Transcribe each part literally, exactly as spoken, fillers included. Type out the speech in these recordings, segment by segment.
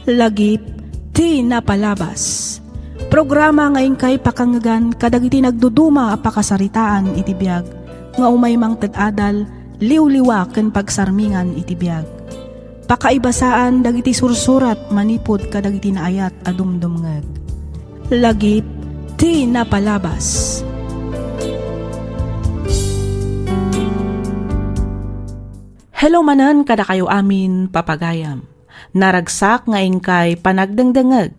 Lagip ti napalabas. Programa nga inkay pakangngegan kadagiti nagduduma a pakasaritaan iti biag nga umay mangted adal, liwliwa ken pagsarmingan iti biag. Pakaibasaan dagiti sursurat manipud kadagiti naayat a dumdumngeg. Lagip ti napalabas. Hello manen kadakayo amin, papagayam. Naragsak nga inkay panagdengdengngeg.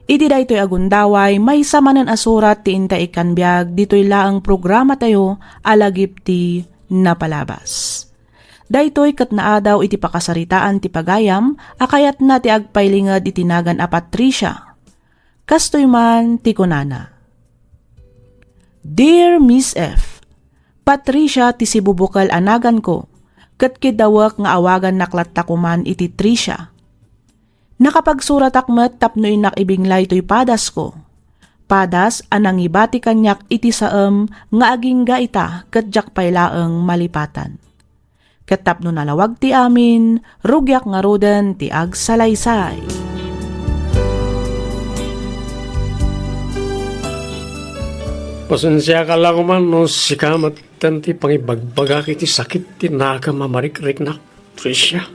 Iti daytoy a gundaway, maysa manen a surat ti inta ikkan biag ditoy laeng programatayo a Lagip ti Napalabas. Daytoy ket naadaw iti pakasaritaan ti pagayam a kayatna ti agpailinged iti nagan a Patricia. Kastoy man ti kunana, "Dear Miss F, Patricia ti sibubukel a naganko, ket kiddawek nga awagannak latta koman iti Tricia. Nakapagsuratak met tapno innak ibinglay toy padasko. Padas a nangibati kaniak iti saem nga agingga ita ket diak pay laeng malipatan. Ket tapno nalawag ti amin, rugiak ngaruden ti agsalaysay." Pasensiaka la koman no sika met ti pangibagbagak iti sakit ti nakam a marikriknak, Tricia.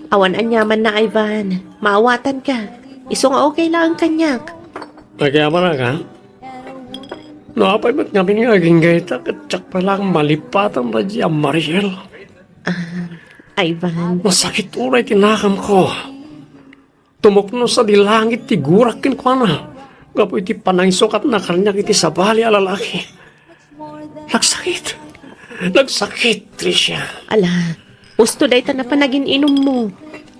Awan aniamanna, Ivan. Maawatanka. Isu nga okay laeng kaniak. Agyamanak, ha? No apay met ngamin nga agingga ita, ket diak pay laeng malipatan daydi a Mariel. Ah, Ivan. Masakit unay ti nakamko. Tumukno sadi langit ti gurak kenkuana gapu iti panangisukatna kaniak iti sabali a lalaki. Nagsakit. Nagsakit, Tricia. Ala, usto dayta napan agin-inummo.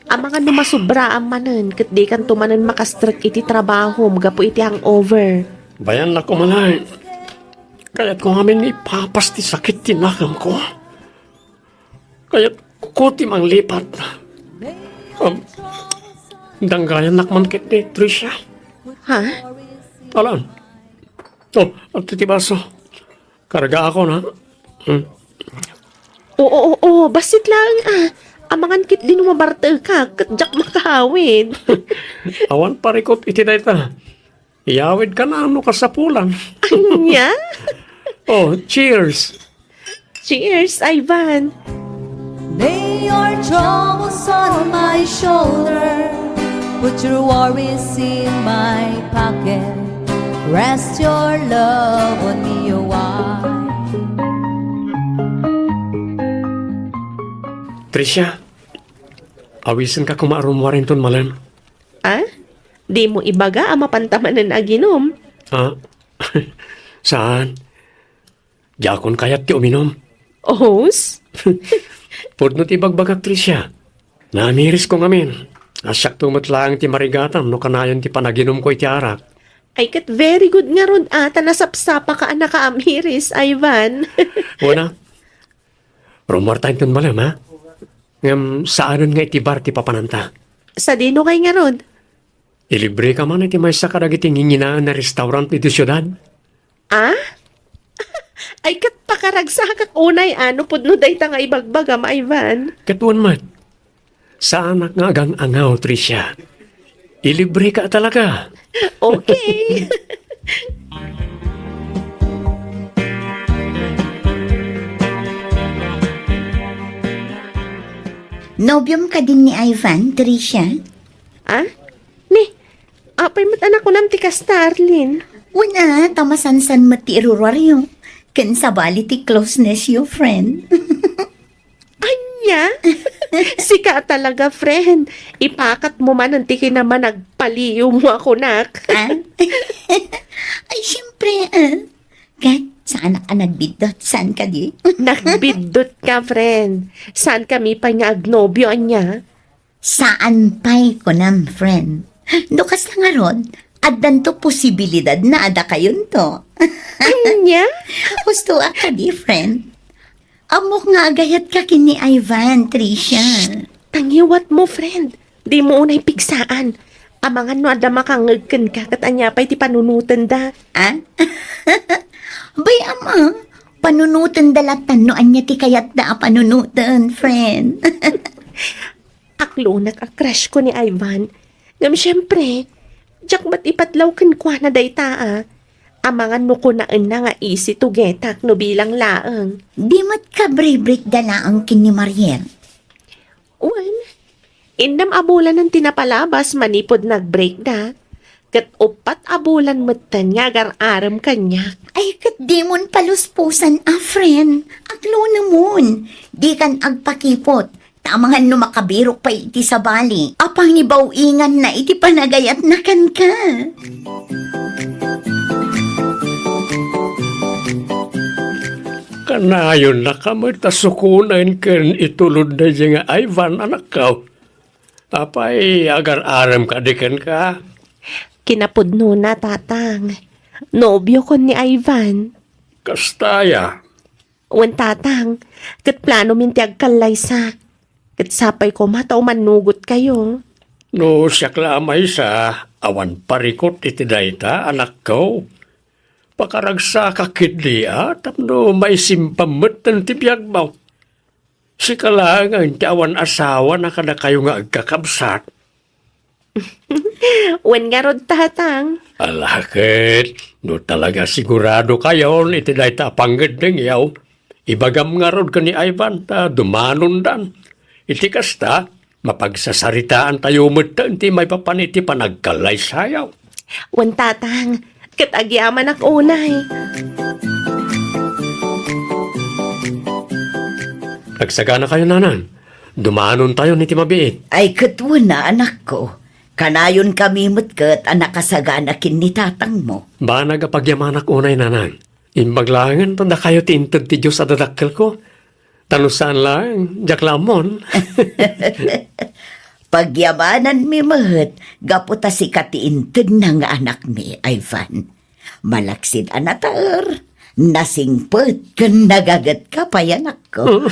Amangan no masubraam manen ket dikanto manen makastrek iti trabahom gapu iti hangover. Bayannak umalaen. Kayatko ngamin nga ipapas ti sakit ti nakamko. Kayatko ti manglipat. Um, danggayannak man ketdi, Tricia. Ha? Alan. Oh, adtoy ti baso. Kargaakon, ha? Hmm. Oo, oo, oo, bassit laeng, ah. Amangan ketdi no mabartekka, ket diak makahawid. Awan parikut iti dayta. Iyawidka no kasapulan. Ania? Oh, cheers. Cheers, Ivan. Lay your troubles on my shoulder. Put your worries in my pocket. Rest your love on me, oh why? Tricia, awisenka koma a rummuar inton malem. Ah? Dimo ibaga a mapanta manen aginum? Ah? Saan? Diakon kayat ti uminum. Ohos? Pudno ti ibagbagak, Tricia. Naamirisko ngamin. Siakto met laeng ti marigatam no kanayon ti panaginumko iti arak. Ay, ket very good ngarud, ah, ta nasapsapaka a nakaamiris, Ivan. Wen a. Rummuarta inton malem, ha? Ngem saanen nga iti bar ti papananta. Sadino kay ngarud? Ilibreka man iti maysa kadagiti nginginaen a restaurant iti siudad. Ah? Ay, ket pakaragsakak unay, a, no pudno dayta nga ibagbagam, Ivan. Ket wen met, saanak nga agang-angaw, Tricia. Ilibreka talaga. Okay. Nobiom kadin ni Ivan, Tricia? Ah? Ni, apay met a nakunam ti kasta, Arlene? Wen a, ta masansan met ti iruruaryo. Ken sabali ti closeness yo, friend. Ania? Sika talaga, friend. Ipakatmo manen ti kinamanagpaliiwmo a kunak. Ah? Ay, siyempre, ah. Ket, saanak a nagbiddut, saan kadi? Nagbiddutka, friend. Saankami pay nga agnobio, ania? Saan pay, kunam, friend. No kasla ngarud, addanto posibilidad na adakayonto. Ania? Husto a kadi, friend. Ammok nga agayatka ken ni Ivan, Tricia. Shh! Tangiwatmo, friend. Dimo unay pigsaan. Amangan no adda makangngeg kenka ket ania pay ti panunotenda. Ah? Bay, ama, panunotenda latan no ania ti kayatda a panunoten, friend. Aklonak a crush ko ni Ivan. Ngem siempre, diak met ipatlaw kenkuana dayta a. Amangan no kunaenna nga easy to get-ak no bilang laeng. Di met kabribrik da laeng ken ni Mariel. Wen, innem a bulanen ti napalabas manipud nag-break da. Ket uppat a bulan metten nga agar-arem kaniak. Ay, ket dimon paluspusan a, friend. Aklonemon. Dikan agpakipot. Ta amangan no makabirok pay iti sabali a pangibaw-inganna iti panagayatna kenka. Kanayonnaka met a sukonen ken itulod daydiay nga Ivan, anakko. Apay, agar-arem kadi kenka? Kinapudnona, Tatang. Nobiokon ni Ivan. Kasta aya? Wen, Tatang. Ket planomin ti agkallaysak. Ket sapay koma ta umannugotkayo. No siak la a maysa, awan parikut iti dayta, anakko. Pakaragsakak ketdi a tapno maisimpam metten ti biagmo. Sika laengen ti awan asawa na kadakayo nga agkakabsat. Wen ngarud, Tatang. Ala ket, no talaga siguradokayon iti dayta a pangngeddengyo, ibagam ngarud ken ni Ivan ta dumanondan. Iti kasta, mapagsasaritaantayo metten ti maipapan iti panagkallaysayo. Wen, Tatang, ket agyamanak unay. Agsaganakayo, Nanang. Dumanontayon iti mabiit. Ay, ket wen a, anakko. Kanayonkami met ket a nakasagana ken ni tatangmo. Banag a pagyamanak unay, Nanang. Imbag laengen ta dakayo ti inted ti Dios a dadakkelko. Ta no saan laeng, diak la ammon. Pagyamananmi met gapu ta sika ti intedna nga anakmi, Ivan. Malaksid a nataer, nasingpet, ken nagagetka pay, anakko.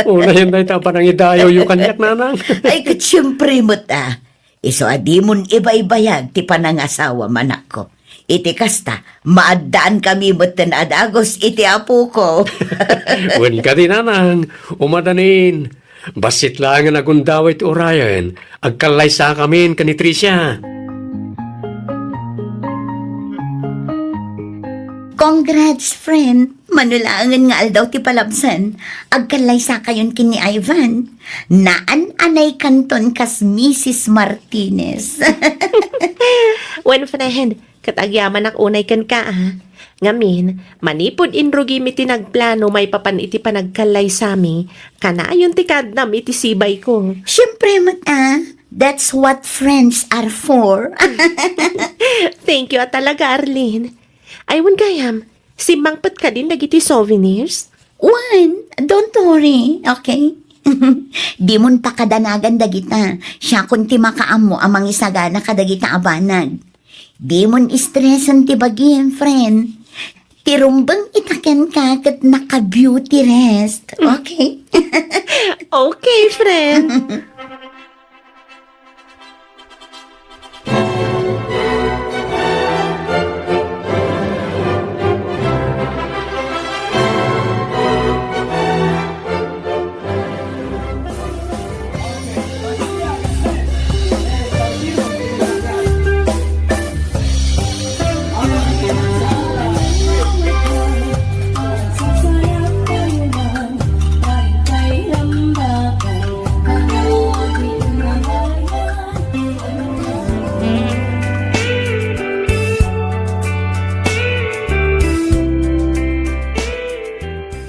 Unayen dayta a panangidayoyo kaniak, Nanang. Ay, ket siempre met a. Isu a dimon ibaybayag ti panangasawa, anakko. Iti kasta, maaddaankami metten a dagus iti apoko. Wen kadi, Nanang, umadanin. Bassit laengen a gundaway ti urayen, agkallaysakamin ken ni Tricia. Congrats, friend! Mano laengen nga aldaw ti palabsan, agkallaysakayon ken ni Ivan. Naan-anaykanton kas Missus Martinez. Wen, friend, ket agyamanak unay kenka, a. Ngamin, manipud inrugimi ti nagplano maipapan iti panagkallaysami, kanayon ti kaadnam iti sibayko. Siempre met a, that's what friends are for. Thank you a talaga, Arlene. Ay, wen gayam, simmangpet kadin dagiti souvenirs? Wen, don't worry, okay? Dimon pakadanagan dagita. Siakon ti makaammo a mangisagana kadagita a banag. Dimon stresen ti bagim, friend. Ti rumbeng ita kenka ket naka-beauty rest. Okay? Okay, friend.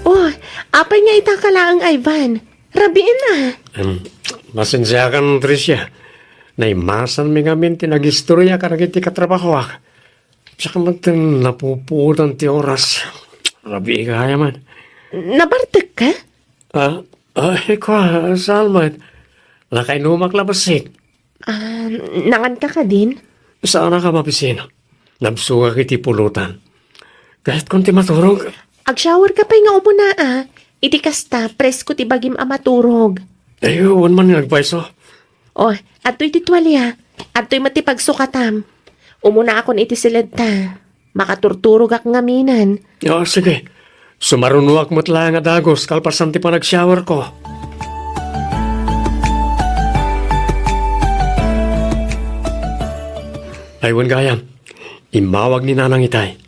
Oh, apay nga ita ka laeng, Ivan? Rabiin a. Em, pasensiakan, Tricia. Naimasanmi ngamin ti nagistorya kadagiti katrabahoak. Saka met napupuotan ti oras. Rabii gayam. Nabartek ka? Ah, ah, kua, saan met? Nakainumak la bassit. Ah, nangan ka kadin? Saanak a mabisin. Nabsogak iti pulutan. Kayatko ti maturog. Agshower ka pay nga umuna a. Iti kasta, presko ti bagim a maturog. Ay, wen man nga agpayso. Oh, adtoy ti tualia. Adtoy met ti pagsukatam. Umunaakon iti siledta. Makaturturogak ngaminen. Ah, sige. Sumarunoak met laeng a dagus kalpasan ti panagshowerko. Ay, wen gayam. Immawag ni Nanang itay.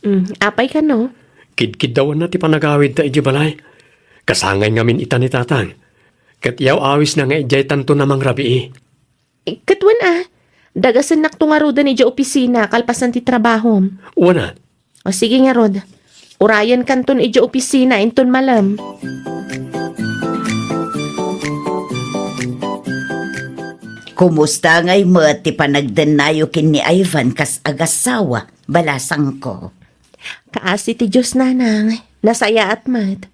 Mm, apay kano? Kidkiddawanna ti panagawidda idiay balay. Kasangay ngamin ita ni Tatang. Ket yaw-awisna nga idiay tanto na mangrabii. Eh, ket wen a, dagasennakto ngaruden idiay opisina kalpasan ti trabahom. Wen a. O sige ngarud, urayenkanton idiay opisina inton malem. Kumusta ngay met ti panagdennayo ken ni Ivan kas agassawa, balasangko? Kaasi ti Dios, Nanang, nasayaat met.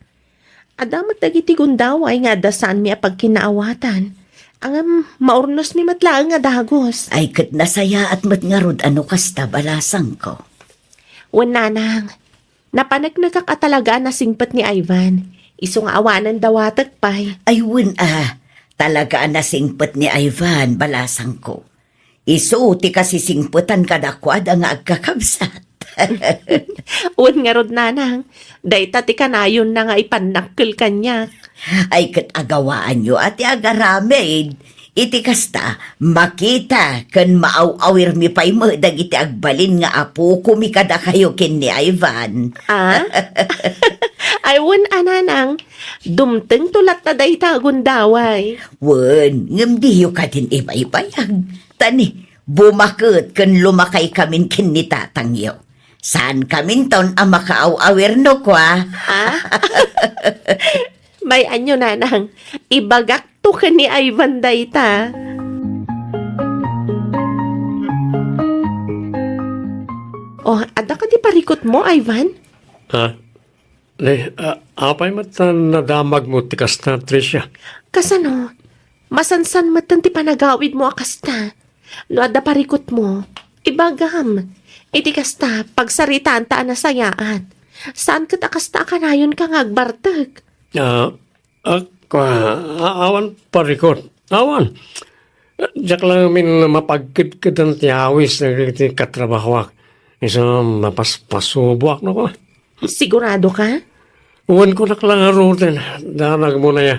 Adda met dagiti gundaway nga adda saanmi a pagkinaawatan. Ngem maurnosmi met laeng a dagus. Ay, ket nasayaat met ngarud a no kasta, balasangko. Wen, Nanang, napaneknekak a talaga a nasingpet ni Ivan. Isu nga awanen dawatek pay. Ay, wen a, talaga a nasingpet ni Ivan, balasangko. Isu ti kasisingpetan kadakuada nga agkakabsat. Wen ngarud, Nanang, dayta ti kanayonna nga ipannakkel kaniak. Ay, ket agawaanyo a ti agaramid. Iti kasta, makita ken maaw-awirmi pay met dagiti agbalin nga apokomi kadakayo ken ni Ivan. Ah? Ay, wen a, Nanang, dumtengto latta dayta a gundaway. Wen, ngem diyo kadin ibaybayag. Ta ni, bumaket ken lumakaykamin ken ni tatangyo. Saankaminton a makaaw-awir no kua. Ha? May-anyo, Nanang, ibagakto ken ni Ivan dayta. Oh, adda kadi parikutmo, Ivan? Ha? Ne, a-, apay met ta nadamagmo ti kasta, Tricia? Kasano? Masansan metten ti panagawidmo a kasta. No adda parikutmo, ibagam. Iti kasta, pagsaritaanta a nasayaat. Saan ket a kasta a kanayonka nga agbartek? Ah, ak-, ah, a-, awan parikut. Awan. Diak la ngamin mapagkedkedan ti awis dagiti katrabahoak. Isu mapaspasuboak, no? Sigurado ka? Wen, kunak la ngaruden, danagmo na ya.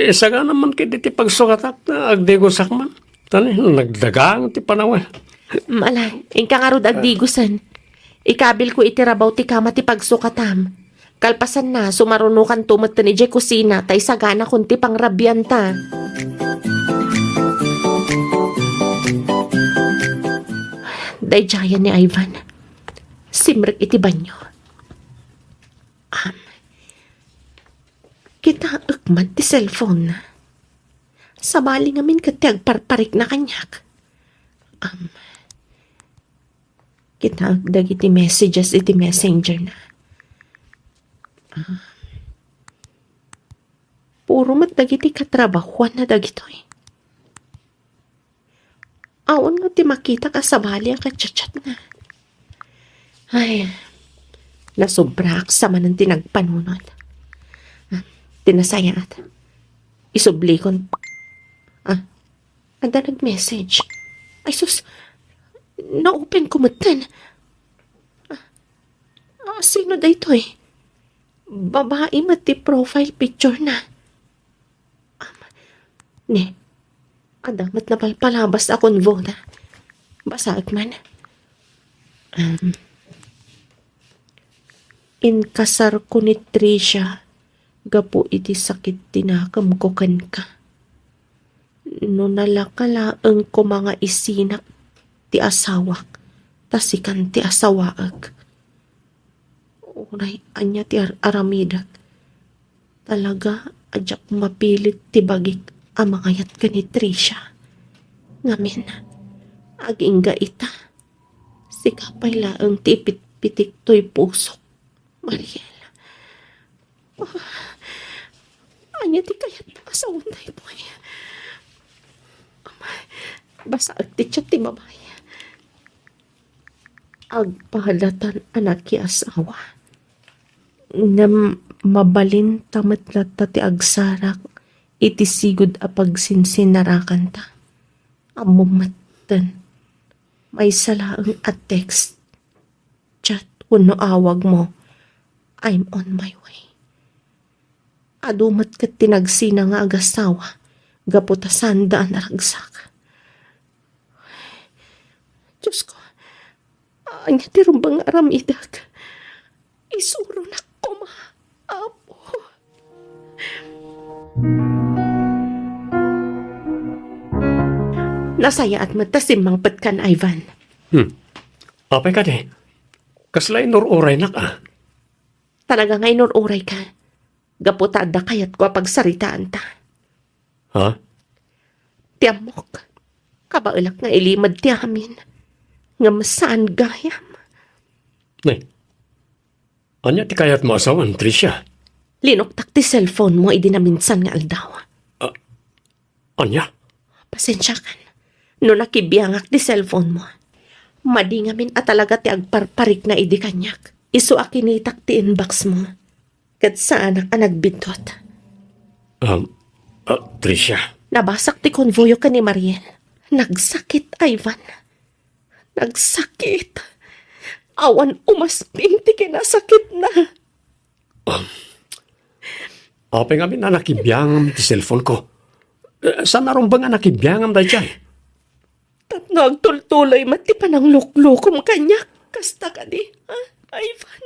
Isagana man ket iti pagsukatak, agdigosak man. Tani, nagdagang ti panawen. Mala, inka ngarud agdigosen. Ikabilko iti rabaw ti kama ti pagsukatam. Kalpasanna, sumarunokanto metten idiay kusina ta isaganakon ti pangrabianta. Daydiayen ni Ivan. Simrek iti banyo. Am, kitaek man ti cellphone-na. Sabali ngamin ket ti agparparikna kaniak. Am, kitaek dagiti messages iti messenger-na. Am, puro met dagiti katrabahoanna dagitoy. Awan nga ti makitak a sabali a kachatchatna. Ay, nasobraak sa manen ti nagpanunot. Ah, ti nasayaat. Isublikon. Ah, adda nag-message. Ay sus, na-open ko metten. Ah, ah, sino daytoy? Babai met ti profile picture-na. Am, ne, adda met napalpalabas a convo-na. Basaek man. Am, inkasarko ni Tricia gapu iti sakit ti nakemko kenka. No nalaka laeng koma nga isinak ti asawak, ta sikan ti asawaek. Uray ania ti ar-aramidek, talaga a diak mapilit ti bagik a mangayat ken ni Tricia. Ngamin, agingga ita, sika pay laeng ti ipitpitik toy pusok, Mariel. Ah, ania ti kayatmo a sawen daytoy? Basaek ti chat ti babai. Agpadatan a nakiasawa. Ngem mabalin ta met latta ti agsarak iti sigud a pagsinsinarakanta. Ammom metten, maysa laeng a text, chat, wenno awagmo, "I'm on my way." Adu met ket ti nagsina nga agassawa gapu ta saanda a naragsak. Diosko, ania ti rumbeng nga aramidek? Isuronak koma, Apo. Nasayaat met ta simmangpetkan, Ivan. Hmm. Apay kadi? Kasla inur-uraynak a? Talaga nga inur-urayka. Gapu ta adda kayatko a pagsaritaanta. Ha? Ti ammok, kabaelak nga ilimed ti amin. Ngem saan gayam. Ne, ania ti kayatmo a sawen, Tricia? Linuktak ti cellphone mo idi naminsan nga aldaw. Ah, ania? Pasensiakan no nakibiangak ti cellphone mo. Madi ngamin a talaga ti agparparikna idi kaniak. Isu a kinitak ti inbox mo. Ket saanak a nagbiddut. Um, ah, Tricia. Nabasak ti konvoyo ken ni Mariel. Nagsakit, Ivan. Nagsakit. Awan umasping ti kinasakitna. Um, apay ngamin a nakibiangam ti cellphone ko? Eh, saan a rumbeng a nakibiangam daydiay? Tapno agtultuloy met ti panangluklukom kaniak. Kasta kadi, ha, Ivan?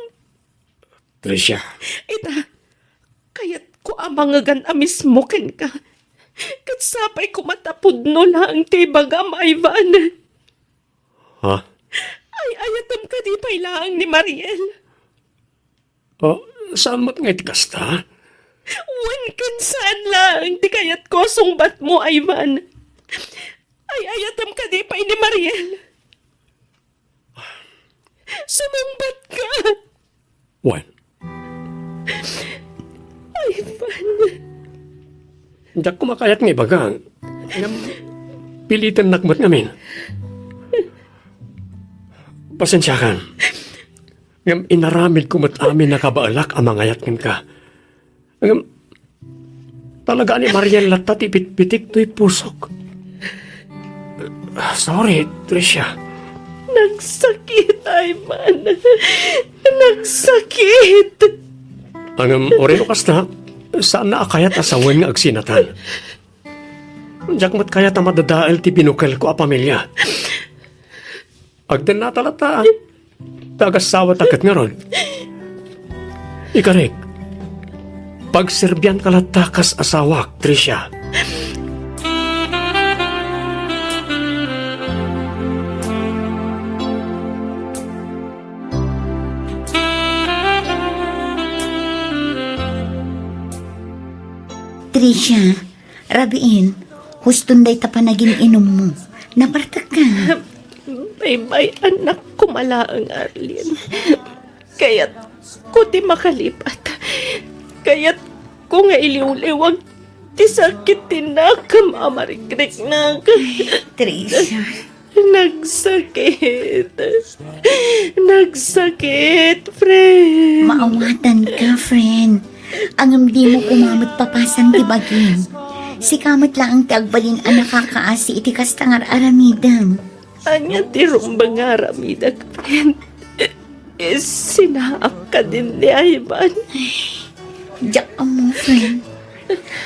Tricia. Ita, kayatko a mangegan a mismo kenka. Ket sapay koma ta pudno laeng ti ibagam, Ivan. Ha? Ay-ayatem kadi pay laeng ni Mariel? Oh, saan met nga iti kasta? Wen ken saan laeng ti kayatko a sungbatmo, Ivan. Ay-ayatem kadi pay ni Mariel? Sumungbatka! Wen. Ivan. Diak koma kayat nga ibaga. Ngem, pilitennak met ngamin. Pasensiakan. Ngem inaramidko met amin a kabaelak a mangayat kenka. Ngem, talaga ni Mariel latta ti bitbitik toy pusok. Sorry, Tricia. Nagsakit, Ivan. Nagsakit. Ngem, uray no kasta, saan a kayat a sawen nga agsinatan. Diak met kayat a madadael ti binukelko a pamilia. Agdennata latta, a. Ta agasawata ket ngarud. Ikarek, pagserbianka latta kas asawak, Tricia. Tricia, rabiin, huston dayta panagin-inummo. Napartekka. Baybay-annak koma laeng, Arlene. Kayatko ti makalipat. Kayatko nga iliwliwag ti sakit ti nakem a marikriknak. Tricia. Nagsakit. Nagsakit, friend. Maawatanka, friend. Ngem dimo koma met papasan ti bagim. Sika met laeng ti agbalin a nakakaasi iti kasta nga ar-aramidem. Ania ti rumbeng nga aramidek, friend? Sinaak kadin ni Ivan. Diak ammo, friend.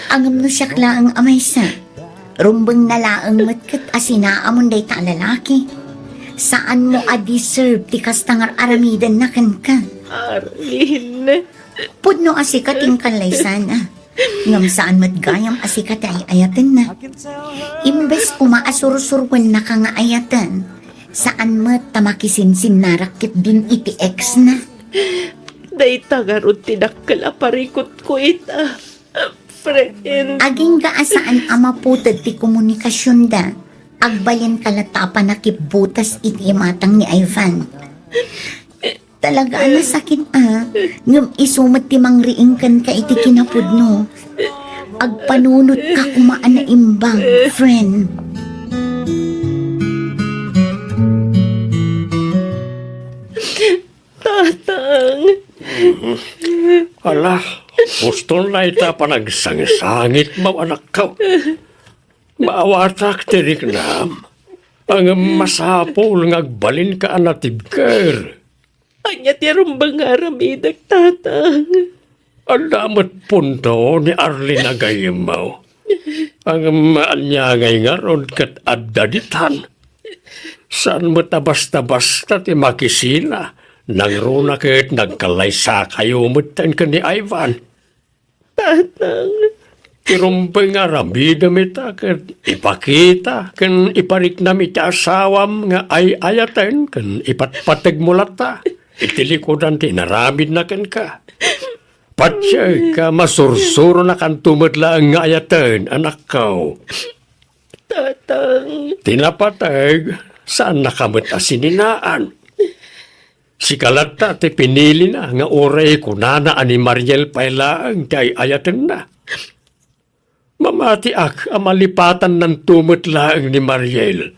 Ngem no siak laeng a maysa, rumbengna laeng met ket a sinaamon dayta a lalaki. Saanmo a deserve ti kasta nga ar-aramidenna kenka. Arlene. Pudno a sika ti inkallaysana. Ngem saan met gayam a sika ti ay-ayatenna. Imbes koma a sursuruennaka nga ayaten, saan met ta makisinsinnarak ketdin iti ex-na. Dayta ngarud ti dakkel a parikutko ita, friend. Agingga a saan a maputed ti komunikasionda, agbalinka latta a pannakibbutas iti imatang ni Ivan. Talaga a nasakit a, ngem isu met ti mangriing kenka iti kinapudno. Agpanunotka koma a naimbag, friend. Tatang. Ala, huston layta panagsangsangitmo, anakko. Maawatak ti riknam. Ngem masapul nga agbalinka a natibker. Ania ti rumbeng nga aramidek, Tatang? Adda met punto ni Arlene a gayyemmo. Ngem ania ngay ngarud ket adda ditan? Saan met a basta-basta ti makisina, nangruna ket nagkallaysakayo metten ken ni Ivan. Tatang. Ti rumbeng nga aramidem ita ket ipakita ken ipariknam iti asawam nga ay-ayaten ken ipatpategmo latta iti likudan ti inaramidna kenka. Patiek a masursuronakanto met laeng nga ayaten, anakko. Tatang. Ti napateg, saannaka met a sininaan. Sika latta ti pinilina nga uray kunana a ni Mariel pay laeng ti ay-ayatenna. Mamatiak a malipatannanto met laeng ni Mariel.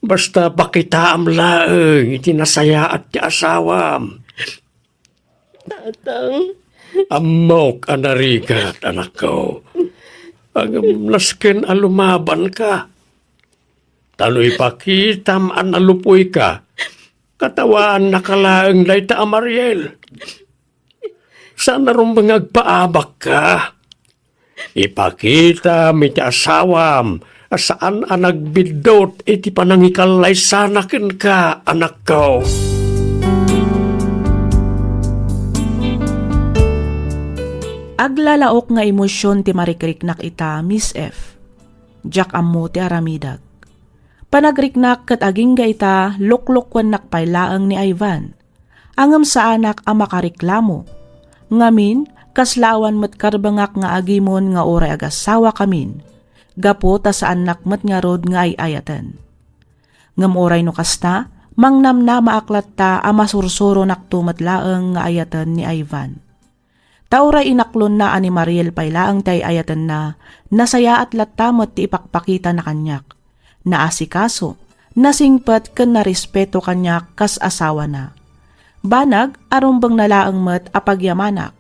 Basta pakitaam laeng iti nasayaat ti asawam. Tatang. Ammok a narigat, anakko. Ngem nasken a lumabanka. Ta no ipakitam a nalupuyka, katawaannaka laeng dayta a Mariel. Saan a rumbeng nga agpaabakka. Ipakitam iti asawam a saan a nagbiddut iti panangikallaysana kenka, anakko. Aglalaok nga emosion ti marikriknak ita, Miss F. Diak ammo ti aramidek. Panagriknak ket agingga ita, luklukuennak pay laeng ni Ivan. Ngem saanak a makareklamo. Ngamin, kasla awan met karbengak nga agimon nga uray agasawakamin, gapu ta saannak met ngarud nga ay-ayaten. Ngem uray no kasta, mangnamnamaak latta a masursuronakto met laeng nga ayaten ni Ivan. Ta uray inaklonna a ni Mariel pay laeng ti ay-ayatenna, nasayaat latta met ti ipakpakitana kaniak. Naasikaso, nasingpet ken narespeto kaniak kas asawana. Banag a rumbengna laeng met a pagyamanak.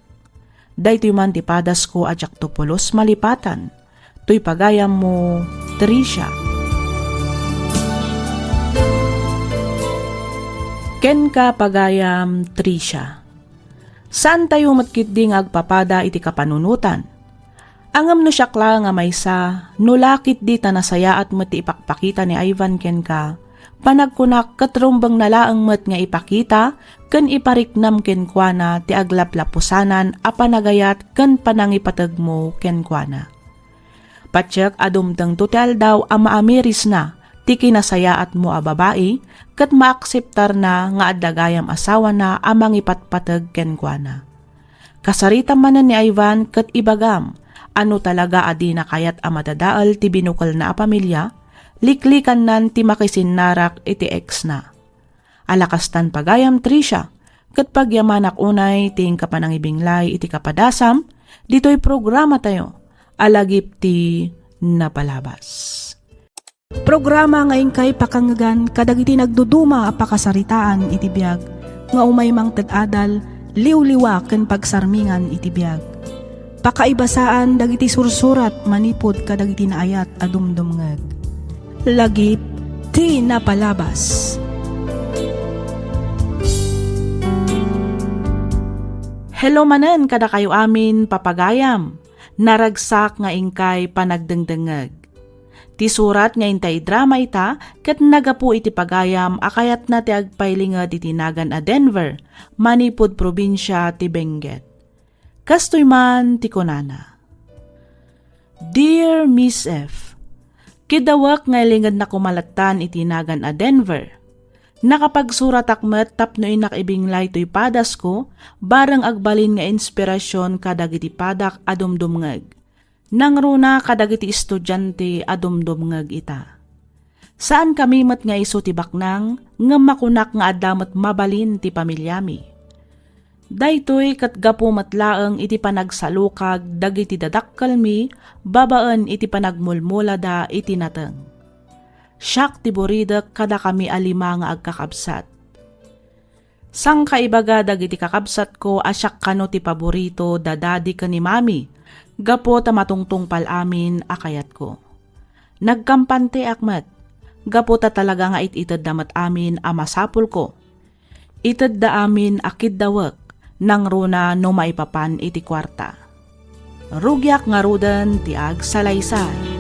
Daytoy man ti padasko a diakto pulos malipatan. Toy pagayammo, Tricia. Kenka, pagayam Tricia. Saantayo met ketdi nga agpapada iti kapanunotan. Ngem no siak laeng a maysa, no la ketdi ta nasayaat met ti ipakpakita ni Ivan kenka, panagkunak ket rumbengna laeng met nga ipakita ken ipariknam kenkuana ti aglaplapusanan a panagayat ken panangipategmo kenkuana. Patiek a dumtengto ti aldaw a maamirisna ti kinasayaatmo a babai ket maakseptarna nga adda gayam asawana a mangipatpateg kenkuana. Kasaritam manen ni Ivan ket ibagam a no talaga a dina kayat a madadael ti binukelna a pamilia, liklikannan ti makisinnarak iti ex-na. Ala kastan pagayam, Tricia, ket pagyamanak unay ti inka panangibinglay iti kapadasam ditoy programatayo a Lagip ti Napalabas. Programa nga inkay pakangngegan kadagiti nagduduma a pakasaritaan iti biag nga umay mangted adal, liwliwa ken pagsarmingan iti biag. Pakaibasaan dagiti sursurat manipud kadagiti naayat a dumdumngeg. Lagip ti Napalabas. Hello manen kadakayo amin, papagayam. Naragsak nga inkay panagdengdengngeg. Ti surat nga intay idrama ita ket nagapu iti pagayam a kayatna ti agpailinged iti nagan a Denver, manipud probinsia ti Benguet. Kastoy man ti kunana, "Dear Miss F, kiddawek nga ilingedna koma lattan iti nagan a Denver. Nakapagsuratak met tapno innak ibinglay toy padasko, bareng agbalin nga inspirasion kadagiti padak a dumdumngeg. Nangruna kadagiti estudiante a dumdumngeg ita. Saankami met nga isu ti baknang, ngem makunak nga adda met mabalin ti pamiliami. Daytoy ket gapu met laeng iti panagsalukag dagiti dadakkelmi babaen iti panagmulmulada iti nateng. Siak ti buridek kadakami a lima nga agkakabsat. Sangkaibaga dagiti kakabsatko a siak kano ti paborito da Daddy ken ni Mami, gapu ta matungtungpal amin a kayatko. Nagkampanteak met, gapu ta talaga nga it-itedda met amin a masapulko. Itedda amin a kiddawek, nangruna no maipapan iti kuarta. Rugiak ngaruden ti agsalaysay."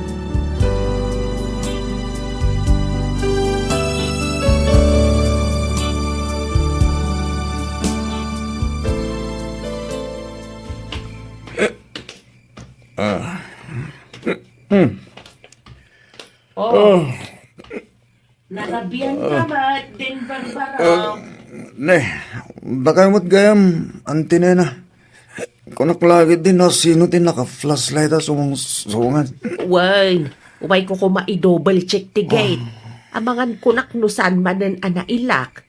Oh. Narabian ka met, Denver Barok. Ah, ne, dakayo met gayam, Auntie Nena. Kunak lagi din no sino ti naka-flashlight a sumungsungan. Wen, umayko koma i-double check ti gate. Ah. Amangan kunak no saan manen a nailak.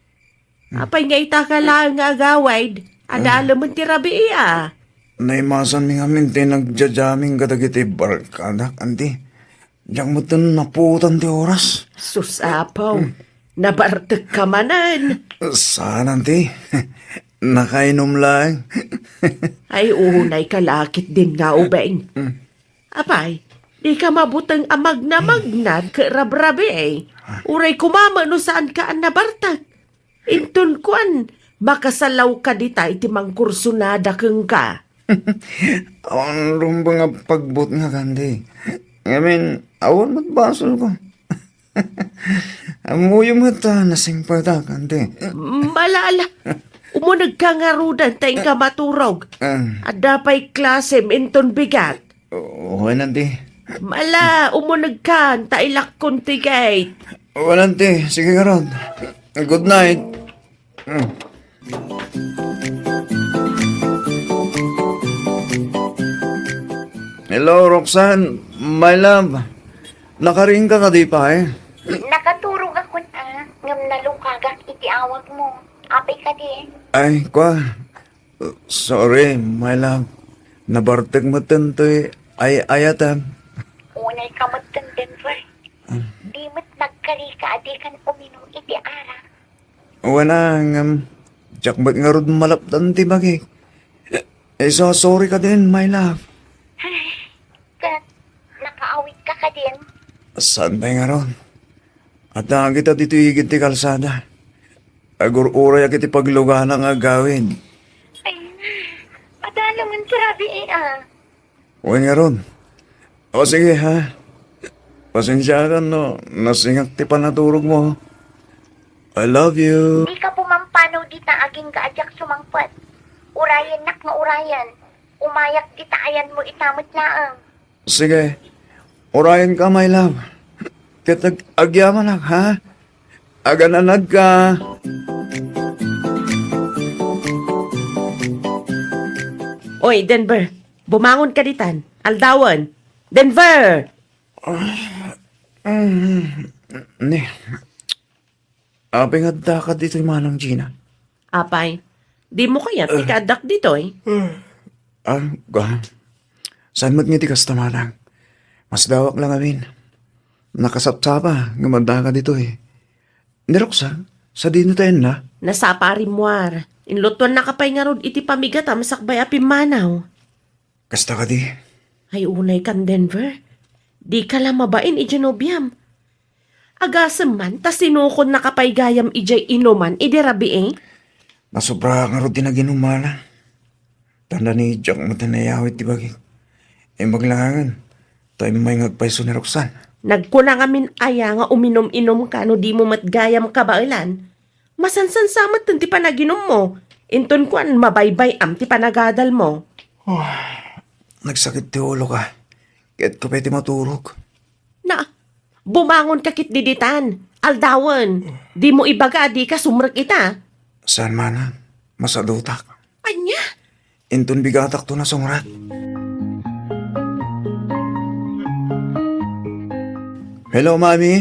Hmm. Apay nga ita ka laeng nga agawid? Adda Ah. laeng ti rabii a. Naimasanmi ngamin ti nagja-jamming kadagiti barkadak, Auntie. Diak metten napuotan ti oras. Sus, Apo. Hmm. Nabartek ka manen. Saan, Auntie. Nakainum laeng. Ay, unay ka lakit din nga ubing. Hmm. Apay, di ka mabuteng a magnamagnad ket rabrabii. Uray koma met no saan ka a nabartek. Inton kuan, makasalaw ka dita iti mangkursunada kenka. Awan rumbeng a pagbutngak, Auntie. Ngamin, awan met basolko. Ammoyo met a nasingpetak, Auntie. Ala, ala. Umunegka ngaruden ta inka maturog. Ah. Adda pay klasem inton bigat. Wen, Auntie. Ala, umunegkan ta ilakkon ti gate. Wen, Auntie. Sige ngarud. Good night. Mm. Hello, Roxanne, my love. Nakariing ka kadi pay? Nakaturogakon a, ngem nalukagak iti awagmo. Apay kadi? Ay, kua. Sorry, my love. Nabartek metten toy ay-ayatem. Unay ka metten, Denver. Ah. Di met nagkarika a dikan uminum iti arak. Wen a, ngem, diak met ngarud malapdan ti bagik. Isu a sorry kadin, my love. Ay, ket nakaawid ka kadin? Saan pay ngarud? Adda kita ditoy igid ti kalsada. Agur-urayak iti paglugana nga agawid. Ay, adda laeng ti rabii a. Wen ngarud. O sige, ha? Pasensiakan no nasingak ti panaturogmo. I love you. Dika pumampanaw dita agingga a diak sumangpet. Urayennak nga urayen. Umayak dita ayanmo ita met laeng. Sige. Urayenka, my love. Ket ag-, agyamanak, ha? Agananadka. Oy, Denver, bumangon ka ditan. Aldawen. Denver! Ah, mm, ni, apay nga adda ka ditoy, Manang Gina? Apay, dimo kayat ti Eh. kaaddak ditoy? Ah, ga. Saan met nga ti kasta, Manang? Masdawak la ngamin. Nakasapsapa nga adda ka ditoy. Ni Roxanne, sadino ti ayanna? Nasapa a rimmuar. Inlutuannaka pay ngarud iti pamigatam sakbay a pimmanaw. Kasta kadi? Ay, unay kan Denver. Dika la mabain idiay nobiam. Agasem man ta sinukonnaka pay gayam idiay inuman idi rabii. Nasobra ngarud ti naginum, Manang. Tanda ni Jack met ti nayawid ti bagik. Imbag laengen, ta immay nga agpayso ni Roxanne. Nagkuna ngamin aya nga uminum-inumka no dimo met gayam kabaelan? Masansansa metten ti panaginummo. Inton kuan, mabaybay-am ti panagadalmo. Ah, nagsakit ti uloka. Kayatko pay ti maturog. Na, bumangonka ketdi ditan. Aldawen. Dimo ibaga a dika sumrek ita. Saan, Manang. Masadutak. Ania? Inton bigatakto nasumrek. Hello, Mami.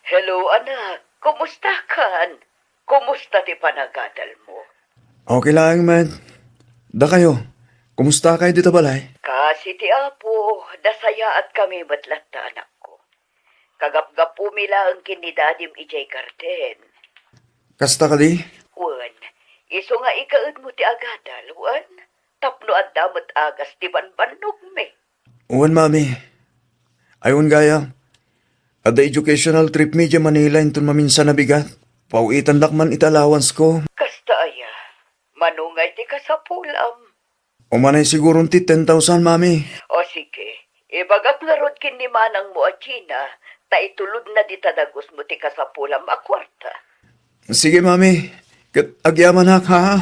Hello, anak. Kumusta kan? Kumusta ti panagadalmo? Okay laeng met. Dakayo, kumusta kayo dita balay? Kas iti Apo, nasayaat kami met latta, anakko. Kagapgapumi laeng ken ni Dadim idiay garden. Kasta kadi? Wen, isu nga ikaedmo ti agadal, wen, tapno adda met agas ti banbannogmi. Wen, Mami. Ay, wen gayam. Adda educational trip mi idiay Manila inton maminsan a bigat. Paw-itandak man iti allowance ko. Kasta aya? Mano ngay ti kasapulam? Umanay siguron ti ten thousand, Mami. O sige, ibagak ngarud ken ni manangmo a Gina, ta itulodna dita dagusmo ti kasapulam a kuarta. Sige, Mami. Ket agyamanak, ha?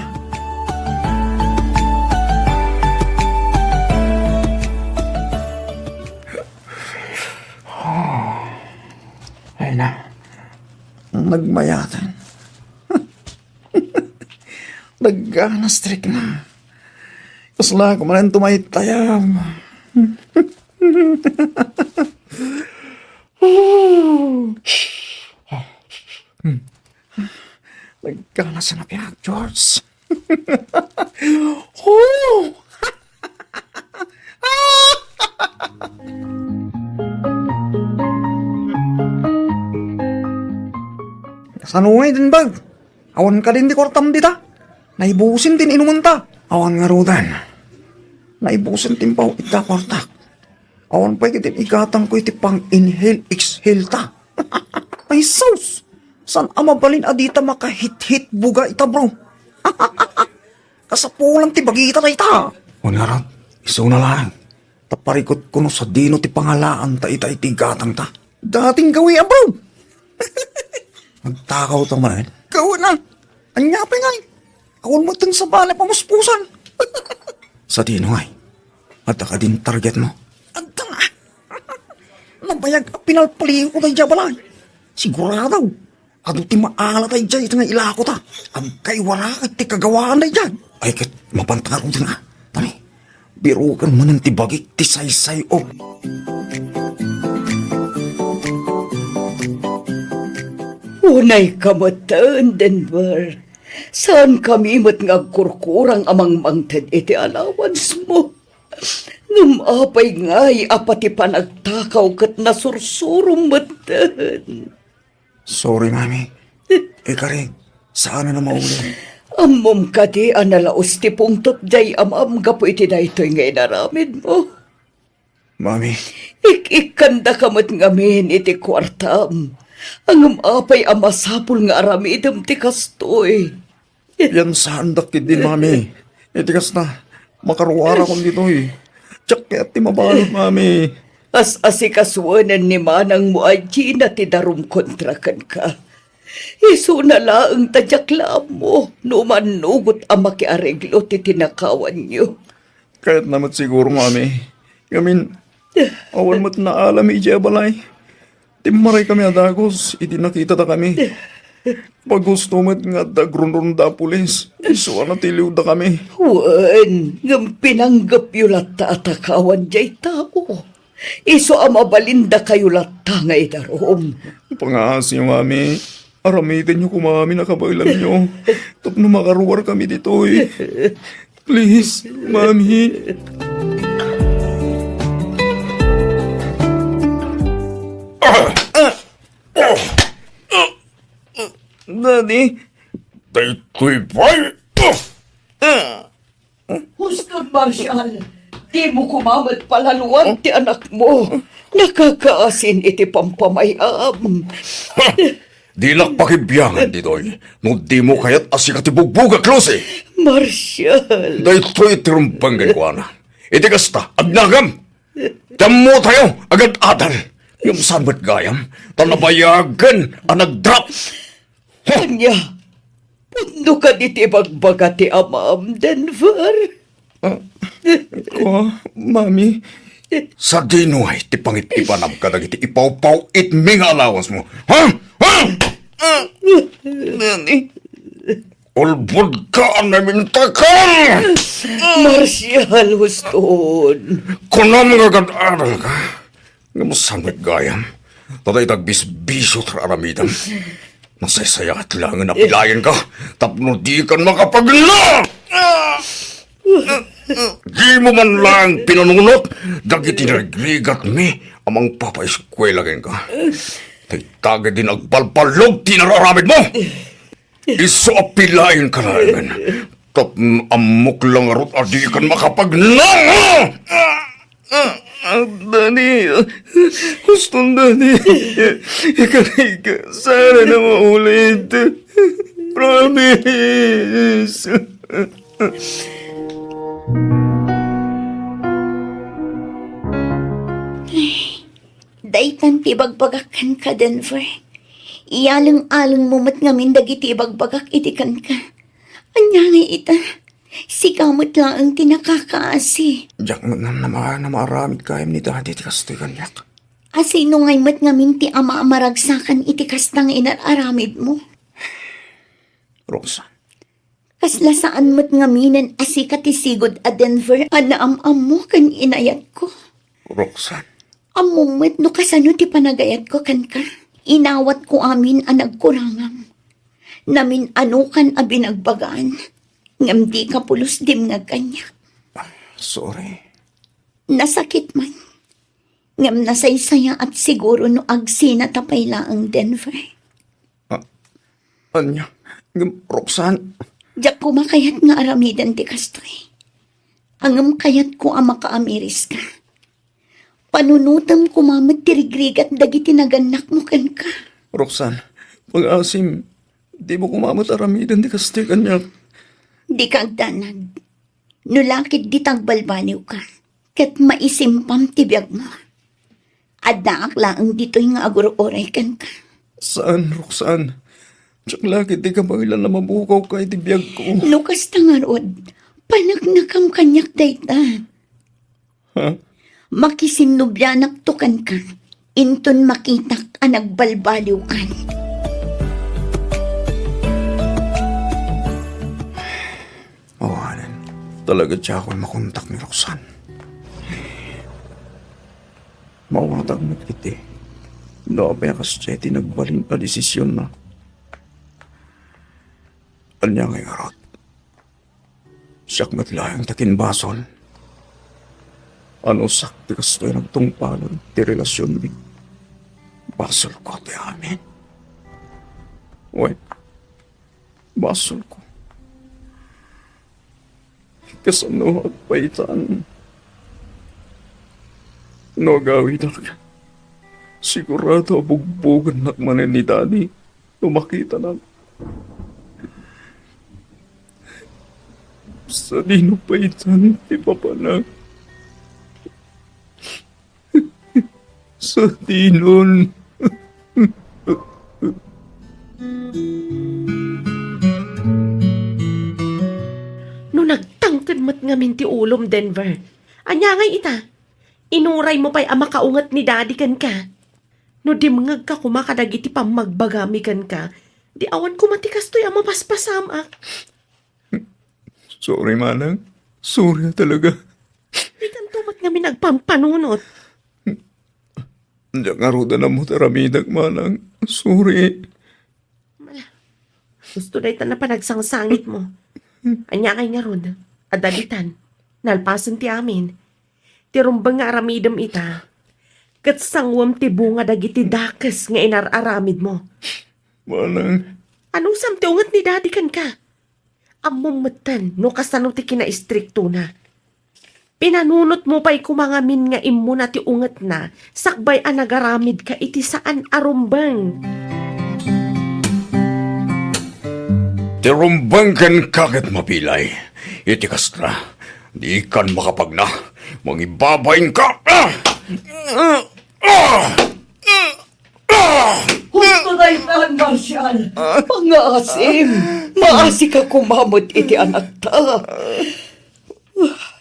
Ina, nagmayaten. Nagganas ti rikna. Kasla ko manen tumaytayam. Nagganas a nabiag, George. Oh! Sano ngay din bag? Awan kadin ti kuartam dita? Naibusin ti inumenta. Awan ngaruden. Naibusin ti impaw-itda kuartak. Awan pay kadin igatangko iti pang-inhale, exhale ta. Ay, sus! Saan a mabalin a dita makahithit buga ita, bro? Kasapulan ti bagita dayta. Wen ngarud, isuna laeng. Ta parikutko no sadino ti pangalaanta ita iti gatangta. Dating gawi a, bro. Nagtakawta manen? Gawi na. Ania pay ngay? Awan met ti sabali pamuspusan. Sadino ngay? Adda kadin targetmo? Adda nga. Nabayag a pinalpaliko daydiay a balay. Sigurado. Adu ti maala daydiay ita nga ilako ta. Agkay waraket ti kagawaan daydiay. Ay, ket mapanta ngaruden a. Tani, biroken manen ti bagik ti saysay-o. Unay ka metten, Denver. Saan kami met nga agkurkurang a mangmangted iti allowance mo. Ngem apay ngay a pati panagtakaw ket nasursurom metten? Sorry, Mami. Ikarik, saan a mauli. Ammom kadi a nalaus ti pungtot diay amam gapu iti daytoy nga inaramidmo? Mami. Ik-ikkandaka met ngamin iti kuartam. Ngem apay a masapul nga aramidem ti kastoy? Piansaandak ketdi, Mami. Iti kasta, makaruarakon ditoy. Diak kayat ti mabalud, Mami. As-asikasuenen ni manangmo a Gina ti darum kontra kenka. Isuna laeng ta diak la ammo no umannugot a makiareglo ti tinakawanyo. Kayatna met siguro, Mami. Ngamin, awan met naalam idiay a balay. Timmaraykami a dagus idi nakitada kami. Pagusto met nga adda agrunrunda a pulis. Isu a natiliwda kami. Wen, ngem pinanggepyo latta a takawan diay tao. Isu a mabalindakayo latta nga idarum. Pangaasiyo, Mami. Aramidenyo koma amin a kabaelanyo tapno makaruar kami ditoy. Please, Mami. Daddy. Daytoy pay. Huston, Marshall, dimo koma met palaluan ti anakmo. Nakakaasin iti pampamay-am. Ha! Dilak pakibiangan ditoy no dimo kayat a sika ti bugbugak, Lucy. Marshall. Daytoy ti rumbeng kenkuana. Iti kasta, agnagam. Ti ammotayo, agad-adal. Ngem saan met gayam, ta nabayagen a nagdrop. Ania? Pudno kadi ti ibagbaga ti amam, Denver? Ah, kua, Mami. Sadino ngay ti pangit-ipanam kadagiti ipawpaw-itmi nga allowance mo? Ha? Ha? Ah, Mami. Ulbod ka a namintakal! Marshall, huston. Kunam nga agad-adal ka. Ngem saan met gayam, ta dayta agbisbisio ti aramidem. Nasaysayaat laengen a pilayen ka tapno dikan makapagna! Dimo man laeng pinanunot dagiti nagrigatmi a mangpapaeskuela kenka. Dayta ketdin agbalballog ti inararamidmo. Isu a pilayen ka laengen. Tapno ammok la ngarud a dikan makapagna! Ah, ah, Daddy, huston, Daddy. Ikarik, saan a maulit. Promise. Daytan ti ibagbagak kenka, Denver. Iyaleng-alengmo met ngamin dagiti ibagbagak idi kenka. Ania ngay ita? Sika met laeng ti nakakaasi. Diak met namnama a maaramid gayam ni Daddy ti kastoy kaniak. Asino ngay met ngamin ti ama a maragsakan iti kasta nga inar-aramidmo? Roxanne. Kasla saan met ngaminen a sika ti sigud a Denver a naam-ammo ken inayatko. Roxanne. Ammom met no kasano ti panagayatko kenka. Inawatko amin a nagkurangam. Namin-anokan a binagbagaan. Ngem dika pulos dimngeg kaniak. Sorry. Nasakit man. Ngem nasaysayaat siguro no agsinata pay laeng, Denver. Ah, ania? Ngem, Roxanne? Diak koma kayat nga aramiden ti kastoy. Ngem kayatko a makaamiriska. Panunotem koma met ti rigrigat dagiti nagannakmo kenka. Roxanne, pangaasim, dimo koma met aramiden ti kastoy kaniak. Dika agdanag. No la ketdi ta agbalbaliwka, ket maisimpam ti biagmo. Addaak laeng ditoy nga agur-uray kenka. Saan, Roxanne. Diak la ketdi kabaelan a mabukawka iti biagko. No kasta ngarud, paneknekam kaniak dayta. Ha? Makisinnubianakto kenka, inton makitak a nagbalbaliwkan. Awanen, talaga diakon makontak ni Roxanne. Mawatag met iti no apay a kasdiay ti nagbalin a desisionna. Ania ngay ngarud? Siak met laeng ti akinbasol. Anusak ti kastoy nagtungpalon ti relasionmi. Basolko ti amin. Wen, basolko. Kasano agpaitan? No agawidak, sigurado a bugbogennak manen ni Daddy no makitanak. Sadino paitan ti papanak? Sadinon. No nagtangked met ngamin ti ulom, Denver, ania ngay ita? Inuraymo pay a makaunget ni Daddy kenka. No dimngegka koma kadagiti pammagbagami kenka, di awan koma ti kastoy a mapaspasamak. Sorry, manang. Sorry talaga. Dikanto met ngamin agpampanunot. Diak ngarud a nammo ti aramidek, manang. Sorry. Mala, gusto dayta a panagsangsangitmo. Ania ngay ngarud? Adda ditan. Nalpasen ti amin. Ti rumbeng nga aramidem ita, ket sanguem ti bunga dagiti dakes nga inar-aramidmo. Manang. Anusam ti unget ni Daddy kenka? Ammom metten no kasano ti kinaistriktona. Pinanunotmo pay koma ngamin nga immuna ti ungetna sakbay a nagaramidka iti saan a rumbeng. Ti rumbeng kenka ket mapilay. Iti kasta, dikan makapagna. Mangibabainka. Ah! Ah! Ah! Ah! Husto daytan, Marcial. Pangaasim. Maasika koma met iti anakta.